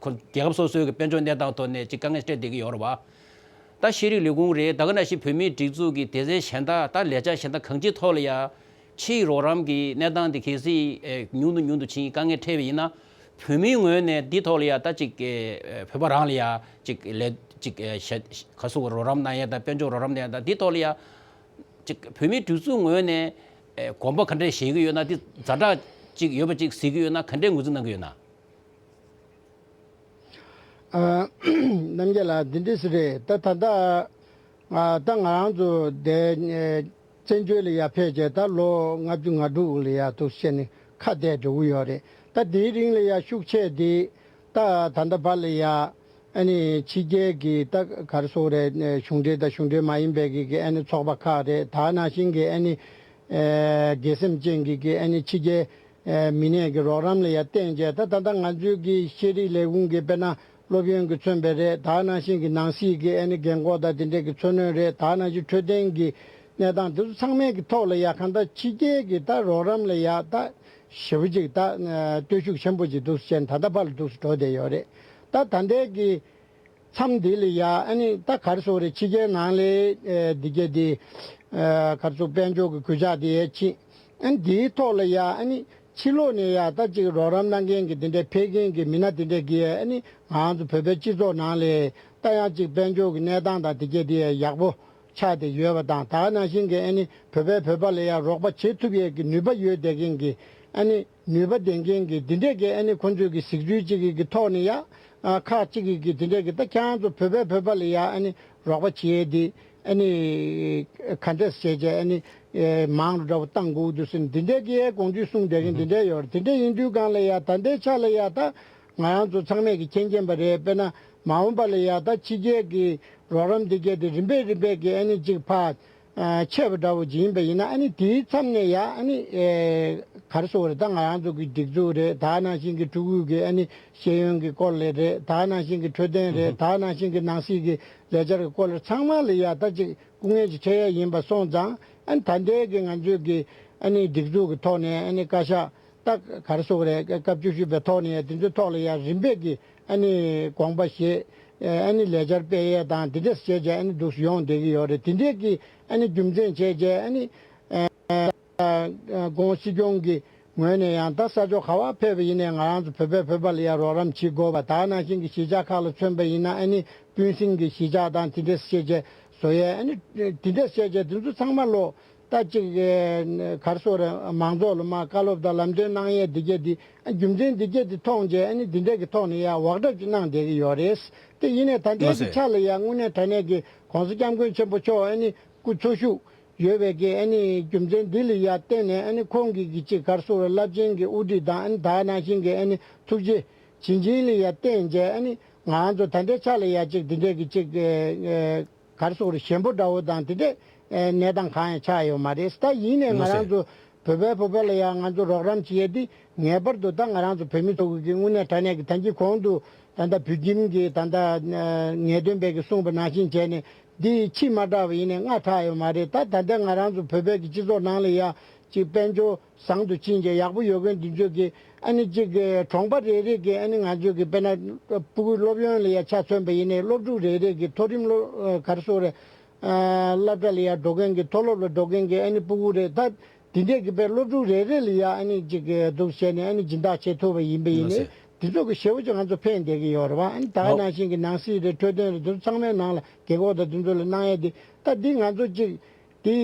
ཁོ་རྒྱལ་ཁབ་སོ་སོའི་གི་དཔལ་འབྱོར་གནས་སྟངས་ཐོག་ནས་ཅིག་དཀའ་ངལ་འཕྲད་བསྡད་ཀྱི་ཡོད་རེད་བ། ད་ཤེས་རིག་ལས་ཁུངས་རེད། ད་ག་ནང་བཞིན་བོད་མིའི་སྒྲིག་འཛུགས་ཀྱི་སྡེ་ཚན་གཞན་དག་ད་ལས་འཆར་གཞན་དག་གང་ཅིའི་ཐོག་ལ་ཡ་ཕྱིའི་རོགས་རམ་གྱི་གནས་སྟངས་དེ་གལ་སྲིད་ཨེ། ཉུང་དུ་ཉུང་དུ་ཕྱིན་དཀའ་ངལ་འཕྲད་པ་ཡིན་ན་བོད་མིའི་ངོས་ནས་འདི་ཐོག་ལ་ཡ་ད་ཅིག་ཨེ། བོད་པ་རང་ལ་ཡ་ཅིག་ལས་ཅིག་ཨེ། ཤ་ག་སུ་གི་རོགས་རམ་གནང་ཡ་དང་དཔལ་འབྱོར་རོགས་རམ་གནང་ཡ་དང་འདི་ཐོག་ལ་ཡ་ཅིག་བོད་མིའི་སྒྲིག་འཛུགས་ངོས་ནས་ཨེ། གོམ་པ་ག་འདྲས་བཞེས་ཀྱི་ཡོད་ན། འདི་ཛ་དྲག་ཅིག་ཡོད་པ་ཅིག་གཟིགས་ཀྱི་ཡོད་ན་ག་འདྲས་ངོས་འཛིན་གནང་གི་ཡོད་ན། ཨ། རྣམ་རྒྱལ་ལགས་འདི་འདྲ་ཞིག་རེད། ད་ད་ལྟ་ཨ། ད་ང་རང་ཚོ་དེ་ཨེ། བཙན་བྱོལ་ལ་ཡར་ཕེབས་བྱས་ད་ལོ་ལྔ་བཅུ་ང་དྲུག་ལ་ཡར་འདུག་བྱས་ནས་ཁ་གཏད་འགྲོ་གི་ཡོད་རེད། ད་དེའི་རིང་ལ་ཡར་ཤུགས་ཆེ་དེ་ད་ད་ལྟ་བར་ལ་ཡར་ཨ་ནི་ཕྱི་རྒྱལ་གྱི་ད་ག་རེ་ཟེར་དགོས་རེད། གཞུང་འབྲེལ་དང་གཞུང་འབྲེལ་མ་ཡིན་པའི་གི་གི་ཨ་ནི་ཚོགས་པ་ཁག་རེད། ད་ནང་བཞིན་གྱི་ཨ་ནི་ཨེ། དགེ་སེམས་ཅན་གྱི་གི་ཨ་ནི་ཕྱི་རྒྱལ་ཨེ། མི་སྣས་གི་རོགས་རམ་ལ་ཡར་བརྟེན་བྱས་ད་ད་ལྟ་ང་ཚོའི་གི་ཤེས་རིག་ལས་ཁུངས་ཀྱི་དཔེར་ན་སློབ་ཡོན་གྱི་མཚོན་པ་རེད། ད་ནང་བཞིན་གྱི་ནང་སྲིད་ཀྱི་ཨ་ནི་རྒན་འཁོགས་དང་དེ་འདྲས་ཀྱི་འཚོ་སྣོན་རེད། ད་ནང་བཞིན་འཕྲོད་བསྟེན་གྱི་གནས་སྟངས་དེ་ཚོ་ཚང་མའི་གི་ཐོག་ལ་ཡ་གང་ལྟར་ཕྱི་རྒྱལ་གྱི་ད་རོགས་རམ་ལ་ཡ་ད་ཞེ་པོ་ཅིག་ད་སྟོབས་ཤུགས་ཆེན་པོ་ཅིག་འདུག་སེ་བྱས་ནས་ད་ལྟ་བར་ལ་འདུག་སེ་འགྲོ་བསྡད་ཡོད་རེད། ད་ད་ལྟའི་གི་མཚམས་འདི་ལ་ཡ་ཨ་ནི་ད་ག་རེ་ཟེར་དགོས་རེད། ཕྱི་རྒྱལ་ནང་ལ་ཨེ། འདི་གས་འདི་ཨེ། ག་རེ་ཟེར། དཔལ་འབྱོར་གྱི་གུས་ཕྱག་འདི་ཡས་ཕྱིན། ཨ་ནི་འདིའི་ཐོག་ལ་ཡ་ཨ་ནི་ཕྱི་ལོགས་ནས་ཡ་ད་ཅིག་རོགས་རམ་གནང་མཁན་གྱི་འདི་འདྲའི་ཕེབས་མཁན་གྱི་མི་སྣ་འདི་འདྲས་ཀྱིས་ཨ་ནི་ང་ཚོ་བོད་པའི་སྤྱི་ཚོགས་ནང་ལ་ད་ཡང་ཅིག་དཔལ་འབྱོར་གྱི་གནས་སྟངས་དང་འདི་གས་འདི་ཡས་ཡག་པོ་ཆགས་བསྡད་ཡོད་པ་དང་། ད་ནང་བཞིན་གྱི་ཨ་ནི་བོད་པས་བོད་པ་ལ་ཡ་རོགས་པ་བྱེད་ཐུབ་ཡས་ཀྱི་ནུས་པ་ཡོད་བསྡད་མཁན་གྱི་ཨ་ནི་ནུས་པ་ལྡན་མཁན་གྱི་འདི་འདྲས་ཀྱི་ཨ་ནི་ཁོང་ཚོས་ཀྱི་གཟིགས་ཚུལ་གཅིག་གི་གི་ཐོག་ནས་ཡ། ཨ། ཁག་གཅིག་གི་གི་འདི་འདྲས་ཀྱི་ད་ཁྱེད་རང་ཚོ་བོད་པས་བོད་པ་ལ་ཡ་ཨ་ནི་རོགས་པ་བྱེད་ཡས་འདི་ཨ་ནི་ག་འདྲས་བྱས་བྱས་ཨ་ནི་ཨེ། མང་རུ་འདྲ་བོ་བཏང་དགོས་འདུག་ཟེར་ནས་འདི་འདྲས་ཀྱི་དགོངས་ཚུལ་གསུངས་བསྡད་མཁན་འདི་འདྲས་ཡོད་རེད། དེ་འདྲས་ཡིན་དུས་སྒང་ལ་ཡ་ད་ལྟའི་ཆ་ལ་ཡ་ད་ང་རང་ཚོ་ཚང་མས་ཀྱི་མཁྱེན་མཁྱེན་པ་རེད། དཔེར་ན་མ་འོངས་པ་ལ་ཡ་ད་ཕྱི་རྒྱལ་གྱི་རོགས་རམ་འདི་གས་དེ་རིམ་པས་རིམ་པས་ཀྱི་ཨ་ནི་གཅིག་ཕར། ཨ། ཆད་པ་འདྲ་བོ་ཅིག་ཡིན་པ་ཡིན་ན་ཨ་ནི་དེའི་མཚམས་ནས་ཡ་ཨ་ནི་ཨེ། ག་རེ་ཟེར་དགོས་རེད། ད་ང་རང་ཚོ་གི་སྒྲིག་འཛུགས་རེད། ད་ནང་བཞིན་གྱི་ཕྲུ་གུ་གི་ཨ་ནི་ཤེས་ཡོན་གྱི་སྐོར་ལ་རེད། ད་ནང་བཞིན་གྱི་འཕྲོད་བསྟེན་རེད། ད་ནང་བཞིན་གྱི་ནང་སྲིད་ཀྱི་ལས་འཆར་གྱི་སྐོར་ལ་ཚང་མ་ལ་ཡ་ད་ཅིག་སྐུ་ངལ་ཅིག་འཕྲད་ཡ་ཡིན་པ་སོང་ཙང་ཨ་ནི་ད་ལྟའི་གི་ང་ཚོའི་གི་ཨ་ནི་སྒྲིག་འཛུགས་ཀྱི་ཐོག་ནས་ཨ་ནི་བཀའ་ཤག་ད་ག་རེ་ཟེར་དགོས་རེད། སྐབས་བཅུ་བཞི་པའི་ཐོག་ནས་དེ་ཚོའི་ཐོག་ལ་ཡ་རིམ་པས་ཀྱི་ཨ་ནི་དགོངས་པ་བཞེས། ཨ་ནི་ལས་འཆར་སྤེལ་ཡས་དང་དེ་འདྲས་བྱས་བྱས་ཨ་ནི་འདུག་སེ་ཡོང་བསྡད་ཀྱི་ཡོད་རེད། དེ་འདྲས་ཀྱི་ཨ་ནི་རྒྱུ་མཚན་བྱས་བྱས་ཨ་ནི་ཨ། ཨ། ཨ། ༸གོང་ས་སྲིད་སྐྱོང་གི་ངོས་ནས་ཡང་ད་ས་ཕྱོགས་ག་བ་ཕེབས་པ་ཡིན་ནའི་ང་རང་ཚོ་བོད་པས་བོད་པ་ལ་ཡ་རོགས་རམ་བྱེད་དགོས་པ། ད་ནང་བཞིན་གྱི་གཞིས་ཆགས་ཁག་ལ་མཚོན་པ་ཡིན་ན་ཨ་ནི་སྤུན་སྲིང་གི་གཞིས་ཆགས་དང་དེ་འདྲས་བྱས་བྱས་བཟོ་ཡས། ཨ་ནི་དེ་འདྲས་བྱས་བྱས་དེ་ཚོ་ཚང་མ་ལོ། ད་ཅིག་ཨེ། ག་རེ་ཟེར་དགོས་རེད། མང་ཚོགས་ལ་མར་བཀའ་སློབ་དང་ལམ་སྟོན་གནང་ཡས་འདི་གས་འདི་རྒྱུ་མཚན་འདི་གས་འདི་མཐོང་རྗེས་ཨ་ནི་འདི་འདྲས་ཀྱི་ཐོག་ནས་ཡ་འོག་གྲབས་ཅིག་གནང་བསྡད་ཀྱི་ཡོད་རེད། དེ་ཡིན་ནའི་ད་ལྟའི་གི་ཆ་ལ་ཡ་དངོས་གནས་དྲང་གནས་ཀྱི་༸གོང་ས་༸སྐྱབས་མགོན་ཆེན་པོ་མཆོག་ཨ་ནི་སྐུ་འཚོ་བཞུགས་ཡོད་པའི་གི་ཨ་ནི་རྒྱུ་མཚན་འདི་ལ་ཡ་བརྟེན་ནས་ཨ་ནི་ཁོང་གི་གི་ཅིག་ག་རེ་ཟེར་དགོས་རེད། རླབས་ཆེན་གྱི་དབུ་ཁྲིད་དང་ཨ་ནི་ད་ནང་བཞིན་གྱི་ཨ་ནི་ཐུགས་རྗེ་བྱིན་ཅན་ལ་ཡ་བརྟེན་རྗེས་ཨ་ནི་ང་ཚོ་ད་ལྟའི་ཆ་ལ་ཡ་ཅིག་འདི་འདྲས་ཀྱི་ཅིག་ཨེ། ག་རེ་ཟེར་དགོས་རེད། ཞན་པོ་འདྲ་བོ་དང་དེ་འདྲས་ཨེ། གནས་སྟངས་གང་ཡང་ཆགས་ཡོད་མ་རེད། ད་ཡིན་ནའི་ང་རང་ཚོ་བོད་པའི་བོད་པ་ལ་ཡང་ང་ཚོ་རོགས་རམ་བྱེད་ཡས་འདི་ངེས་པར་དུ་ད་ང་རང་ཚོ་བོད་མི་ཚོ་གི་དངོས་གནས་དྲང་གནས་ཀྱི་ད་གིན་གོང་དུ་ད་ལྟ་བོད་ཁྱིམ་གྱི་ད་ལྟ་ཨེ། ངེས་སྟོན་པས་ཀྱི་གསུངས་པ་ནང་བཞིན་བྱས་ནས་འདི་ཕྱི་མ་དྲག་པ་ཡིན་ནའི་སྔ་དྲག་ཡོད་མ་རེད། ད་ད་ལྟ་ང་རང་ཚོ་བོད་པའི་གི་སྤྱི་ཚོགས་ནང་ལ་ཡ་ཅིག་དཔལ་འབྱོར་བཟང་དུ་ཕྱིན་རྗེས་ཡག་པོ་ཡོད་མཁན་འདི་ཚོས་ཀྱི་ཨ་ནི་གཅིག་གི་གྲོང་པ་རེ་རེ་གི་ཨ་ནི་ང་ཚོས་ཀྱི་དཔེར་ན་སྤུ་གུའི་སློབ་ཡོན་ལ་ཡ་ཆ་མཚོན་པ་ཡིན་ནའི་སློབ་ཕྲུག་རེ་རེ་གི་མཐོ་རིམ་སློབ་ག་རེ་ཟེར་དགོས་རེད། སློབ་གྲྭ་ལ་ཡ་འགྲོ་མཁན་གྱི་མཐོ་སློབ་ལ་འགྲོ་མཁན་གྱི་ཨ་ནི་སྤུ་གུ་རེད། ད་དེ་འདྲས་ཀྱི་དཔེ་སློབ་ཕྲུག་རེ་རེ་ལ་ཡ་ཨ་ནི་གཅིག་གི་འདུག་བྱས་ནས་ཨ་ནི་སྦྱིན་བདག་བྱེད་ཐུབ་པ་ཡིན་པ་ཡིན་ནའི་དེ་ཚོ་གི་ཞེ་པོ་ཅིག་ང་ཚོ་ཕན་བསྡད་ཀྱི་ཡོད་རེད་བ། ཨ་ནི་ད་ག་ནང་བཞིན་གྱི་ནང་སྲིད་རེད། འཕྲོད་བསྟེན་རེད། དེ་ཚོ་ཚང་མའི་ནང་ལ་རྒན་འཁོགས་དང་དེ་ཚོ་ལ་གནང་ཡ་དེ་ད་འདི་ང་ཚོ་གཅིག་དེ་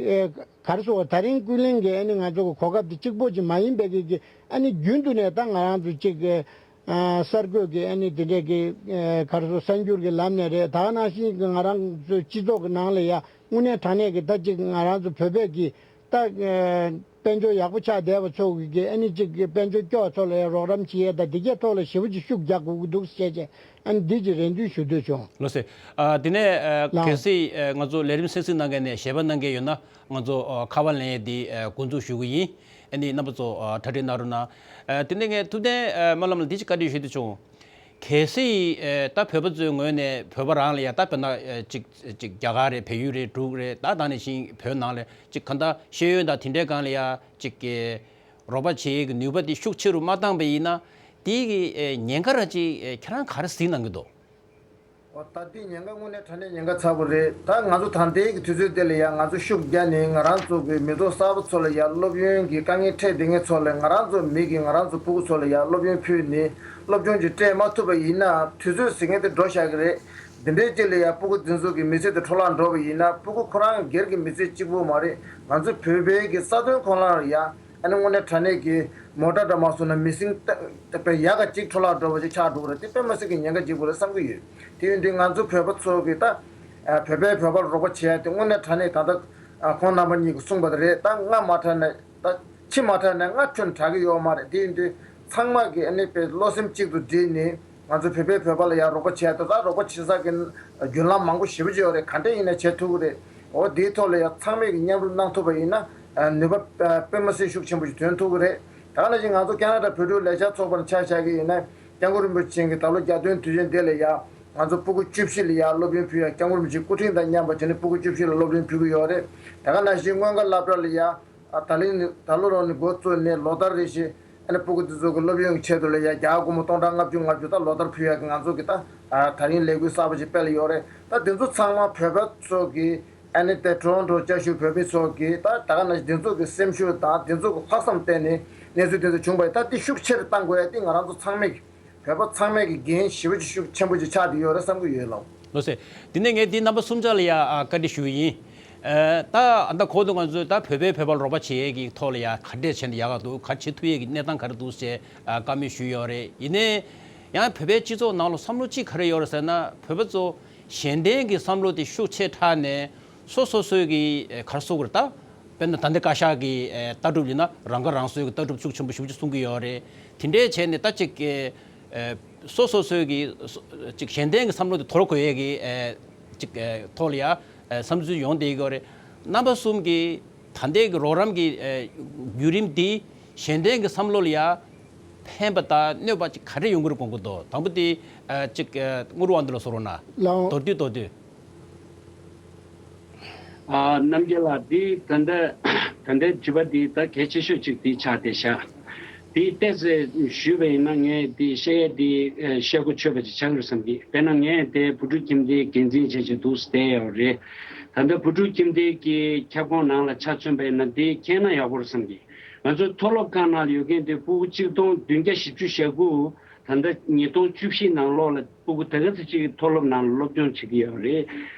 ཨེ་ག་རེ་ཟེར་བ། ད་རིང་ཀུན་གླེང་གི་ཨ་ནི་ང་ཚོ་གི་གོ་སྐབས་དེ་གཅིག་པོ་ཅིག་མ་ཡིན་པའི་གི་གི་ཨ་ནི་རྒྱུན་དུ་ནས་ད་ང་རང་ཚོ་གཅིག་གི་ཨ་གསར་འགོད་ཀྱི་ཨ་ནི་དེ་འདྲས་ཀྱི་ཨེ་ག་རེ་ཟེར། གསར་འགྱུར་གྱི་ལམ་ནས་རེད། ད་ག་ནང་བཞིན་གྱི་ང་རང་ཚོའི་སྤྱི་ཚོགས་ཀྱི་ནང་ལ་ཡ་དངོས་གནས་དྲང་གནས་ཀྱི་ད་ཅིག་ང་རང་ཚོ་བོད་པའི་གི་ད་ཨེ་དཔལ་འབྱོར་ཡག་པོ་ཆགས་བསྡད་པ་ཚོ་གི་གི་ཨ་ནི་ཅིག་གི་དཔལ་འབྱོར་སྐྱོ་བ་ཚོ་ལ་ཡ་རོགས་རམ་བྱེད་ཡས་ད་འདི་གས་ཐོག་ལ་ཞེ་པོ་ཅིག་ཤུགས་རྒྱག་དགོས་ཀྱི་འདུག་ཟེར་བྱས་ཨ་ནི་འདི་ཅིག་རེ་འདུན་ཞུ་འདོད་བྱུང་། ལགས་སོ། ཨ་དེ་ནས་ཨ་ལགས། གལ་སྲིད་ཨ་ང་ཚོ་ལས་རིམ་གསན་གཟིགས་གནང་མཁན་ནས་ཞལ་པར་གནང་མཁན་ཡོད་ན་ང་ཚོ་ཨ་ཁ་པར་ལེན་ཡས་འདི་ཨ་འགོ་འཛུགས་ཞུ་གི་ཡིན། ཨ་ནི་རྣམ་པ་ཚོ་ཨ་གྲ་སྒྲིག་གནང་རོགས་གནང་། ཨ་དེ་ནས་ངས་ཐུབ་བསྟན་ཨ་སྨོན་ལམ་ལ་འདི་ཅིག་བཀའ་འདྲི་ཞུ་འདོད་བྱུང་། གལ་སྲིད་ཨེ་ད་བོད་པ་ཚོའི་ངོས་ནས་བོད་པ་རང་ལ་ཡ་ད་དཔེར་ན་ཨེ་གཅིག་གཅིག་རྒྱ་གར་རེད། བལ་ཡུལ་རེད། འབྲུག་རེད། ད་ད་ནང་བཞིན་བོད་ནང་ལ་གཅིག་གང་ལྟར་ཤེས་ཡོན་དང་དེ་འདྲའི་སྒང་ལ་ཡ་གཅིག་གི་རོགས་པ་བྱེད་ཡས་ཀྱི་ནུས་པ་དེ་ཤུགས་ཆེ་རུ་མ་བཏང་པ་ཡིན་ན་དེ་གི་ཨེ་ཉེན་ཁ་ར་གཅིག་ཨེ་ཁྱེད་རང་ག་རེ་གཟིགས་གནང་གི་འདུག། འོ་ད་དེ་ཉེན་ཁ་དངོས་གནས་དྲང་གནས་ཉེན་ཁ་ཚ་པོ་རེད། ད་ང་ཚོ་ད་ལྟའི་གི་དུས་ཚོད་དེ་ལ་ཡ་ང་ཚོ་ཤུགས་རྒྱག་ནས་ང་རང་ཚོ་གི་མི་ཐོག་གསར་པ་ཚོ་ལ་ཡ་སློབ་ཡོན་གྱི་དཀའ་ངལ་འཕྲད་བསྡད་མཁན་ཚོ་ལ་ང་རང་ཚོ་མི་གི་ང་རང་ཚོ་ཕྲུ་གུ་ཚོ་ལ་ཡ་སློབ་ཡོན་ཕུལ་ནས་སློབ་སྦྱོང་ཅིག་སྤྲད་མ་ཐུབ་པ་ཡིན་ན་དུས་ཚོད་ཟེར་མཁན་དེ་འགྲོ་བཞག་གི་རེད། འདི་འདྲའི་ཅིག་ལ་ཡ་ཕྲུ་གུ་འདི་ཚོ་གི་མི་ཚེ་དེ་འཕྲོ་བརླག་འགྲོ་བ་ཡིན་ན་ཕྲུ་གུ་ཁོ་རང་སྒེར་གྱི་མི་ཚེ་གཅིག་པོ་མ་རེད། ང་ཚོ་བོད་པའི་གི་ས་དོན་ཁོ་རང་ལ་ཡ་ཨ་ནི་དངོས་གནས་དྲང་གནས་ཀྱི་མོ་ཊ་འདྲ་མ་སོང་ན་མི་སེམས་ཏག་ཏག་པའི་ཡག་ག་ཅིག་འཕྲོ་བརླག་འགྲོ་བ་ཅིག་ཆགས་འགྲོ་གི་རེད། དེ་དཔེ་མ་སྲིད་ཀྱི་ཉེན་ཁ་ལྗིད་པོ་རེད་བསམ་གྱི་ཡོད། དེ་ཡིན་དུས་ང་ཚོ་བོད་པ་ཚོ་གི་ད་བོད་པས་བོད་པར་རོགས་པ་བྱེད་ཡ་དེ་དངོས་གནས་དྲང་གནས་ད་ལྟ་ཁོང་རྣམ་པ་གཉིས་ཀྱིས་གསུངས་པ་དེ་རེད། ད་སྔ་མ་དྲགས་ནས་ད་ཕྱི་མ་དྲགས་ནས་སྔ་ཁྱོན་དྲག་གི་ཡོད་མ་རེད། དེ་ཡིན་དུས་ཚང་མ་གི་ཨ་ནི་དཔེ་བློ་སེམས་གཅིག་ཏུ་བསྒྲིལ་ནས་ང་ཚོ་བོད་པས་བོད་པ་ལ་ཡ་རོགས་པ་བྱེད་ཡ་དེ་ད་རོགས་པ་བྱེད་ས་གི་བརྒྱུད་ལམ་མང་པོ་ཞེ་པོ་ཅིག་ཡོད་རེད། ག་འདྲས་ཡིན་ན་བྱེད་ཐུབ་ཀྱི་རེད། འོ་དེའི་ཐོག་ལ་ཡ་ཚང་མས་ཀྱི་མཉམ་རུབ་གནང་ཐུབ་པ་ཡིན་ན་ནུས་པ་དཔེ་མ་སྲིད་ཤུགས་ཆེན་པོ་ཞིག་ཐོན་ཐུབ་ཀྱི་རེད། ད་ག་ནང་བཞིན་ང་ཚོ་ཁ་ན་ཌ་བོད་ཕྲུག་ལས་འཆར་ཚོགས་པ་ནས་ཆ་བཞག་གི་ཡིན་ན་སྐྱབས་མགོན་རིན་པོ་ཆེ་གི་ད་ལོ་གྱ་སྟོན་དུས་ཆེན་དེ་ལ་ཡ་ང་ཚོ་ཕྲུ་གུ་བཅུ་བཞི་ལ་ཡ་སློབ་ཡོན་ཕུལ་ཡ། སྐྱབས་མགོན་རིན་པོ་ཆེའི་སྐུ་ཕྲེང་དང་མཉམ་པ་བྱས་ནས་ཕྲུ་གུ་བཅུ་བཞི་ལ་སློབ་ཡོན་ཕུལ་གྱི་ཡོད་རེད། ད་ག་ནང་བཞིན་མངོན་དགའ་སློབ་གྲྭ་ལ་ཡ་ཨ་ད་ལན་ནི་ད་ལོ་རང་ནས་འགོ་བཙུགས་ནས་ལོ་ལྟར་རེ་བཞིན་ཨ་ནི་ཕྲུ་གུ་དེ་ཚོ་གི་སློབ་ཡོན་གྱི་ཆེད་དུ་ལ་ཡ་རྒྱ་སྒོར་མོ་སྟོང་ཕྲག་ལྔ་བཅུ་ལྔ་བཅུ་ད་ལོ་ལྟར་ཕུལ་ཡ་གི་ང་ཚོ་གི་ད་ཨ་ད་རིང་ལས་འགུལ་གསར་པ་ཞིག་སྤེལ་ཡོད་རེད། ད་དེ་ཚོ་ཚང་མ་བོད་པ་ཚོ་གི་ཨ་ནི་དེ་ཊོ་རོན་ཊོ་བཅའ་བཞུགས་བོད་མི་ཚོ་གི་ད་ད་ག་ནང་བཞིན་དེ་ཚོ་གི་སེམས་ཤུགས་དང་དེ་ཚོ་གི་ལྷག་བསམ་བརྟེན་ནས་གནས་ཚུལ་དེ་ཚོ་བྱུང་བ་ཡིན། ད་དེ་ཤུགས་ཆེ་རུ་གཏང་དགོས་ཡ་དེ་ང་རང་ཚོ་ཚང་མས་བོད་པ་ཚང་མས་ཀྱི་འགན་ཞེ་པོ་ཅིག་ཤུགས་ཆེན་པོ་ཅིག་ཆགས་བསྡད་ཡོད་རེད་བསམ་གྱི་ཡོད་ལགས། ལགས་སོ། དེ་ནས་ངས་དེ་རྣམ་པ་གསུམ་ཆ་ལ་ཡ་ཨ་བཀའ་འདྲི་ཞུ་གི་ཡིན། ཨ་ད་ཨ་ད་གོང་དུ་ང་ཚོས་ད་བོད་པས་བོད་པར་རོགས་པ་བྱེད་ཡས་ཀྱི་ཐོག་ལ་ཡ་ག་འདྲས་བྱས་ན་ཡག་ག་འདུག་ག་བྱེད་ཐུབ་ཡས་ཀྱི་གནས་སྟངས་ག་རེ་འདུག་ཅེས་ཨ་བཀའ་མོལ་ཞུས་ཡོད་རེད། ཡིན་ནའི་ཡང་བོད་པའི་སྤྱི་ཚོགས་ནང་ལ་བསམ་བློ་གཅིག་ག་རེ་ཡོད་རེད་ཟེར་ན་བོད་པ་ཚོ་གཞན་བརྟེན་གྱི་བསམ་བློ་དེ་ཤུགས་ཆེ་དྲགས་ནས་སོ་སོ་སོའི་གི་ཨ་ག་རེ་ཟེར་དགོས་རེད། ད་དཔེར་ན་ད་ལྟ་བཀའ་ཤག་གི་ཨ་ལྟ་གྲུབ་ཡིན་ན་རང་ཁ་རང་གསོའི་གི་ལྟ་གྲུབ་ཤུགས་ཆེན་པོ་ཞེ་པོ་ཅིག་གསུང་གི་ཡོད་རེད། དེ་འདྲས་བྱས་ནས་ད་ཅིག་ཨ་སོ་སོ་སོའི་གི་སོ་ཅིག་གཞན་བརྟེན་གྱི་བསམ་བློ་དེ་དོར་དགོས་ཡས་ཀྱི་ཨ་ཅིག་ཨ་ཐོག་ལ་ཡ་ཨ་བསམ་ཚུལ་ཡོང་བསྡད་ཀྱི་ཡོད་རེད། རྣམ་པ་གསུམ་གྱིས་ད་ལྟའི་གི་རོགས་རམ་གྱི་ཨ་བརྒྱུད་རིམ་འདི་གཞན་བརྟེན་གྱི་བསམ་བློ་ལ་ཡ་ཕན་པ་དང་གནོད་པ་ཅིག་ག་རེ་ཡོང་གི་རེད་དགོངས་ཀྱི་འདུག། དང་པོ་དེ་ཨ་ཅིག་ཨ་དངུལ་ཝང་འདི་ལ་བཟོ་རོགས་གནང་། ལགས། མདོར་བསྡུས་མདོར་བསྡུས། ཨ་རྣམ་རྒྱལ་ལགས། འདི་ད་ལྟ་ད་ལྟའི་དྲི་བ་འདི་ད་གལ་ཆེ་ཤོས་ཅིག་འདི་ཆགས་བསྡད་ཤག། འདི་ཏོག་ཙམ་ཞུས་པ་ཡིན་ན་ངས་འདི་བཤད་ཡས་འདི་ཨ་བཤད་གོ་ཆོད་པ་ཅིག་ཆགས་ཀྱི་རེད་བསམ་གི། དཔེར་ན་ངས་དེ་བུ་ཕྲུག་ཁྱིམ་སྡེའི་འགན་འཛིན་བྱས་བྱས་འདུག་སེ་བསྡད་ཡོད་རེད། ད་ལྟ་བུ་ཕྲུག་ཁྱིམ་སྡེ་གི་ཁྱབ་ཁོངས་ནང་ལ་ཆ་མཚོན་པ་ཡིན་ན་འདི་མཁྱེན་ན་ཡག་པོ་རེད་བསམ་གི། ང་ཚོ་མཐོ་སློབ་ཁང་ནང་ལ་ཡོད་མཁན་དེ་ཕྲུ་གུ་གཅིག་སྟོང་བདུན་བརྒྱ་བཞི་བཅུ་ཞེ་དགུ་ད་ལྟ་ཉིས་སྟོང་བཅུ་བཞི་ནང་ལོགས་ལ་ཕྲུ་གུ་ད་ག་ཚོད་ཅིག་མཐོ་སློབ་ནང་ལ་སློབ་སྦྱོང་བྱེད་ཀྱི་ཡོད་རེད།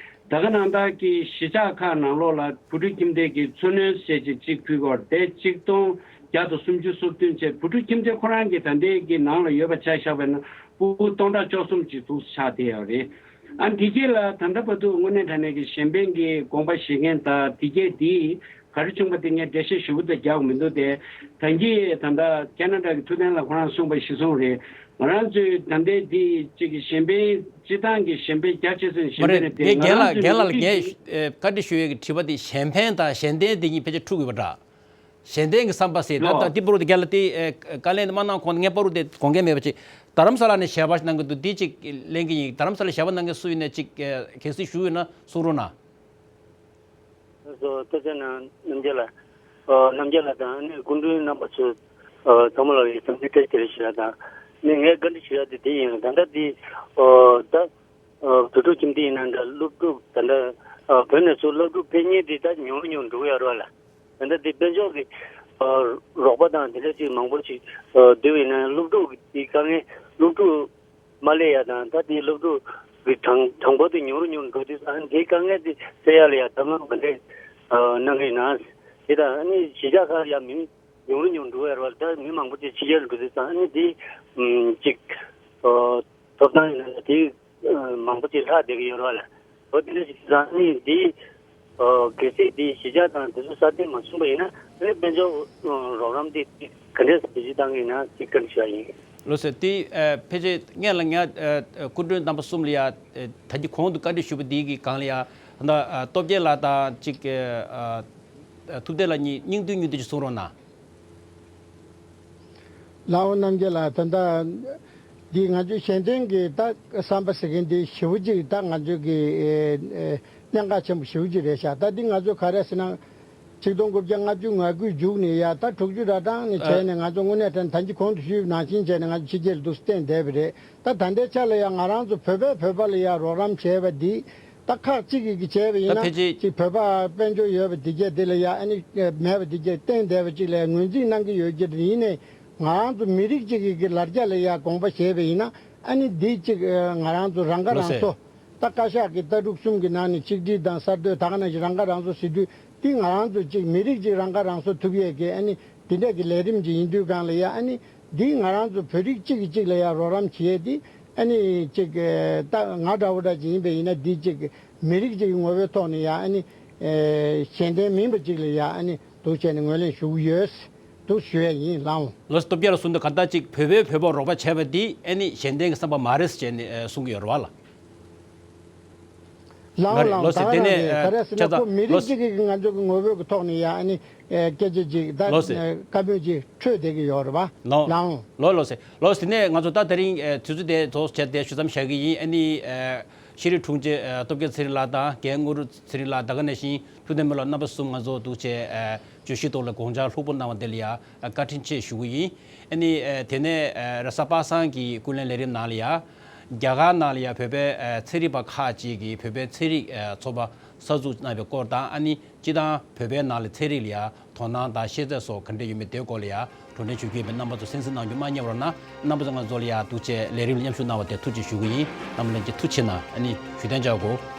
ད་ག་ནང་བཞིན་གྱི་གཞིས་ཆགས་ཁག་ནང་ལོགས་ལ་བུ་ཕྲུག་ཁྱིམ་སྡེ་གི་འཚོ་སྣོན་བྱས་ཅིག་གཅིག་ཕུལ་གྱི་ཡོད་རེད། དེ་གཅིག་སྟོང་བརྒྱ་དང་སུམ་ཅུ་སོ་བདུན་བཅས་བུ་ཕྲུག་ཁྱིམ་སྡེ་ཁོ་རང་གི་ད་ལྟའི་གི་ནང་ལ་ཡོད་པ་ཆ་བཞག་པ་ཡིན་ན་ཕྲུ་གུ་སྟོང་ཕྲག་བཅུ་གསུམ་ཅིག་འདུག་ཆགས་བསྡད་ཡོད་རེད། ཨ་འདི་གྱད་ལ་ད་ལྟ་བར་དུ་དངོས་གནས་དྲང་གནས་ཀྱི་གཞན་ཕན་གྱི་དགོངས་པ་བཞེས་མཁན་དང་འདི་གྱད་འདི་ག་རེ་བྱུང་པ་དེ་ངས་འགྲེལ་བཤད་ཞུ་གི་དང་རྒྱག་གི་མི་འདུག་སྟེ། ད་གིན་ད་ལྟ་ཁ་ན་ཌ་གི་ཐུབ་བསྟན་ལགས་ཁོ་རང་གསུངས་པ་གཞིར་བཟུང་རེད། ང་རང་ཚོའི་ད་ལྟའི་འདི་གཅིག་གི་གཞན་ཕན་སྤྱི་བཏང་གི་གཞན་ཕན་རྒྱ་ཆེ་ཤོས་གཞན་མ་ཕན་རེད་རེད་དེ། ངས་རྒན་ལགས་རྒན་ལགས་ལ་ངས་ཨེ་བཀའ་འདྲི་ཞུ་ཡས་ཀྱི་དྲི་བ་དེ་གཞན་ཕན་དང་གཞན་བརྟེན་དེ་གཉིས་ཕལ་ཆེར་འཁྲུག་ཡོད་པ་འདྲ། གཞན་བརྟེན་གྱི་བསམ་པ་ཟེར་ད་ལྟ་འདི་པོ་རུ་དེ་རྒན་ལགས་དེ་ཨེ་བཀའ་ལན་དེ་མ་གནང་གོང་ངས་པ་རུ་དེ་དགོངས་འགལ་མེད་པ་ཅིག་རྡ་རམ་ས་ལ་ནས་ཞལ་པར་གནང་གི་འདུག། འདི་ཅིག་ལེན་གྱི་ཡིན། རྡ་རམ་ས་ལ་ཞལ་པར་གནང་མཁན་སུ་ཡིན་ནས་ཅིག་ཨེ་གལ་སྲིད་ཞུ་ཡོད་ན་གསུང་རོགས་གནང་། ལགས་སོ། ཐུགས་རྗེ་གནང་། རྣམ་རྒྱལ་ལགས། ཨ་རྣམ་རྒྱལ་ལགས་དང་ཨ་ནི་སྐུ་མགྲོན་རྣམ་པ་ཚོ། ཨ་ཚང་མ་ལ་ཡི་འཚམས་འདྲི་བཀྲ་ཤིས་བདེ་ལེགས་ཞུ་ཡ་དང་། ཨ་ནི་ངས་བཀའ་འདྲི་ཞུ་ཡ་དེ་དེ་ཡིན། ད་ལྟ་དེ་ཨ་ད་ཨ་བོད་ཕྲུག་ཁྱིམ་སྡེ་ཡིན་ན་འདྲ། སློབ་ཕྲུག་ད་ལྟ་ཨ་བོད་ནས་ཚུར་སློབ་ཕྲུག་ཕེབས་མཁན་དེ་ད་ཉུང་རུ་ཉུང་རུ་འགྲོ་གི་ཡོད་རེད་བ་ལ། ད་ལྟ་དེ་དཔལ་འབྱོར་གྱི་ཨ་རོགས་པ་དང་དེ་འདྲ་ཅིག་མང་པོ་ཅིག་ཨ་བསྡུས་པ་ཡིན་ན་སློབ་ཕྲུག་གི་དེ་དཀའ་ངལ། སློབ་ཕྲུག་མ་སླེབས་ཡ་དང་ད་དེའི་སློབ་ཕྲུག་གི་གྲངས་གྲངས་འབོར་དེ་ཉུང་རུ་ཉུང་རུ་འགྲོ་དུས་ཙང་འདིའི་དཀའ་ངལ་དེ་སེལ་ཡ་ལ་ཡ་ཐབས་ལམ་ག་འདྲས་ གནང་གི་ཡིན་ན། དེ་དང་ཨ་ནི་གཞིས་ཆགས་ཁག་ཡང་མི་ཉུང་རུ་ཉུང་འགྲོ་ཡ་རེད་བ། ད་མི་མང་པོ་ཅིག་ཕྱི་རྒྱལ་འགྲོ་དུས་ཙང་ཨ་ནི་དེ་ཅིག་ཐོབ་ཐང་ཡིན་ན་དེ་མང་པོ་ཅིག་ལྷག་བསྡད་ཀྱི་ཡོད་རེད་བ་ལ། འོ་དེ་འདྲ་ཞིག་ཙང་ཨ་ནི་དེ་གལ་སྲིད་དེ་གཞིས་ཆགས་དང་དེ་ཚོ་སྲ་བརྟན་མ་བྱུང་པ་ཡིན་ན་ཨ་ནི་དཔལ་འབྱོར་རོགས་རམ་དེ་ག་འདྲས་སེ་བེད་སྤྱོད་བཏང་གི་ཡིན་ན་ཅིག་བཀའ་འདྲི་ཞུ་ཡ་ཡིན། ལགས་སོ། དེ་ཕལ་ཆེར་སྔོན་ལ་ང་སྐུ་མགྲོན་རྣམ་པ་གསུམ་ལ་ཡ་ད་གིན་གོང་དུ་བཀའ་འདྲི་ཞུས་པ་དེ་གི་སྒང་ལ་ཡ་ད་སྟོབས་རྒྱལ་ལགས་དང་ཅིག་ཐུབ་བསྟན་ལགས་གཉིས་སྙིང་བསྡུས་སྙིང་བསྡུས་ཅིག་གསུང་རོགས་གནང་། ལགས་འོང་རྣམ་རྒྱལ་ལགས། ད་ལྟ་འདི་ང་ཚོའི་གཞན་དོན་གྱི་ད་བསམ་པ་ཟེར་མཁན་འདི་ཞེ་པོ་ཅིག་ད་ང་ཚོའི་གི་ཨེ་ཨེ་གནད་འགག་ཆེན་པོ་ཞེ་པོ་ཅིག་རེད་ཤག་ད་འདི་ང་ཚོ་ག་རེ་ཟེར་ན། ཆིག་སྟོང་དགུ་བརྒྱ་ལྔ་བཅུ་ང་དགུའི་མཇུག་ནས་ཡ་ད་དྲུག་ཅུ་ར་གྲངས་ནས་བྱས་ནས་ང་ཚོ་དངོས་གནས་དྲང་ད་གིན་གོང་དུ་ཞུས་པ་ནང་བཞིན་བྱས་ནས་ང་ཚོ་ཕྱི་རྒྱལ་དུ་བསྟན་བསྡད་པ་རེད། ད་ད་ལྟའི་ཆ་ལ་ཡ་ང་རང་ཚོ་བོད་པས་བོད་པ་ལ་ཡ་རོགས་རམ་བྱས་པ་འདི་ད་ཁག་གཅིག་གིས་བྱས་པ་ཡིན་ད་ན་ཕལ་ཆེར་ཅིག་བོད་པ་དཔལ་འབྱོར་ཡོད་པ་འདི་གས་འདི་ལ་ཡ་ཨ་ནི་མེད་པ་འདི་གས་བསྟན་བསྡད་པ་ཅིག་ལ་ངོས་འཛིན་གནང་གི་ཡོད་ཀྱི་རེད། ཡིན་ནའི་ང་རང་ཚོ་མི་རིགས་གཅིག་གི་གི་ལ་རྒྱ་ལ་ཡ་དགོངས་པ་བཞེས་པ་ཡིན་ན་ཨ་ནི་འདི་ཅིག་ང་རང་ཚོ་རང་ཁ་རང་གསོ། ད་བཀའ་ཤག་གི་ལྟ་གྲུབ་གསུམ་གྱི་ནང་ནས་ཆིག་སྒྲིལ་དང་གསར་གཏོད་ད་ག་ནང་བཞིན་རང་ཁ་རང་གསོ་ཟེར་དུས་འདི་ང་རང་ཚོ་གཅིག་མི་རིགས་གཅིག་རང་ཁ་རང་གསོ་ཐུབ་ཡས་ཀྱི་ཨ་ནི་འདི་འདྲས་ཀྱི་ལས་རིམ་གཅིག་ཡིན་དུས་སྒང་ལ་ཡ་ཨ་ནི་འདི་ང་རང་ཚོ་བོད་རིགས་གཅིག་གིས་གཅིག་ལ་ཡ་རོགས་རམ་བྱེད་ཡས་འདི་ཨ་ནི་གཅིག་ད་ང་འདྲ་བོ་འདྲ་ཅིག་ཡིན་པ་ཡིན་ན་འདི་གཅིག་མི་རིགས་གཅིག་གི་ངོ་བོའི་ཐོག་ནས་ཡ་ཨ་ནི་གཞན་དོན་མིན་པ་གཅིག་ལ་ཡ་ཨ་ནི་འདུག་བྱས་ནས་ངོས་ལེན་ཞུ་གི་ཡོད། འདུག་ཞུ་ཡས་ཡིན། ལགས་འོང་། ལགས་སོ། སྟོབས་རྒྱལ་ལགས་གསུངས་དོན་ག་ད་ཅིག་བོད་པས་བོད་པར་རོགས་པ་བྱས་པ་འདི་ཨ་ནི་གཞན་དོན་གྱི་བསམ་པ་མ་རེད་ཟེར་བྱས་ནས་གསུང་གི་ཡོད་རེད་བ་ལ། ལགས་འོང་། ལགས་འོང་། ལགས་སོ། ད་དེ་ནས་ག་རེ་ཟེར་ན་ཁོ་མི་རིགས་གཅིག་གི་ང་ཚོ་གི་ངོ་བོ་གི་ཐོག་ནས་ཡ་ཨ་ནི་སྐད་ཆ་ཅིག་ད་ལགས་སོ། བཀའ་མོལ་ཅིག་འཕྲོད་བསྡད་ཀྱི་ཡོད་རེད་བ། ལགས་འོང་། ལགས་འོང་། ལགས་ལགས་སོ། ལགས་སོ། དེ་ནས་ང་ཚོ་ད་དེ་རིང་དུས་ཚོད་དེ་རྫོགས་བྱས་ཏེ་ཞུ་མཚམས་བཞག་གི་ཡིན། ཨ་ནི་ཤེས་རིག་དྲུང་ཆེ་སྟོབས་རྒྱལ་ཚེ་རིང་ལགས་དང་རྒན་དངོས་གྲུབ་ཚེ་རིང་ལགས་ད་ག་ནང་བཞིན་ཐུབ་བསྟན་མི་ལགས་རྣམ་པ་གསུམ་ང་ཚོ་འདུག་བྱས་བརྗོད་གཞི་ཐོག་ལ་དགོངས་འཆར་ལྷུག་པོ་གནང་བ་དེ་ལ་ཡ་བཀའ་དྲིན་ཆེ་ཞུ་གི་ཡིན། ཨ་ནི་དེ་ནས་རེས་གཟའ་པ་སངས་ཀྱི་ཀུན་གླེང་ལས་རིམ་ནང་ལ་ཡ་རྒྱ་གར་ནང་ལ་ཡ་བོད་པའི་ཚན་རིག་པ་ཁག་ཅིག་གིས་བོད་པའི་ཚན་རིག་ཚོགས་པ་གསར་འཛུགས་གནང་བའི་སྐོར་དང་ཨ་ནི་སྤྱིར་བཏང་བོད་པའི་ནང་ལ་ཚན་རིག་ལ་ཡ་དོ་སྣང་དང་ཤེས་ཚད་སོགས་ག་འདྲ་ཡོད་མེད་དེའི་སྐོར་ལ་ཡ་བགྲོ་གླེང་ཞུ་གི་ཡོད་པས་རྣམ་པ་ཚོ་གསན་གཟིགས་གནང་རྒྱུ་མ་བསྙེལ་བ་རོགས་གནང་། རྣམ་པ་ཚོ་ང་ཚོ་ལ་ཡ་འདུག་བྱས་ལས་རིམ་ལ་མཉམ་ཞུགས་གནང་བ་དེ་ཐུགས་རྗེ་ཞུ་གི་ཡིན། རྣམ་པ་ལྷན་རྒྱས་ཐུགས་རྗེ་གནང་། ཨ་ནི་བཞུགས་གདན་འཇགས་དགོས།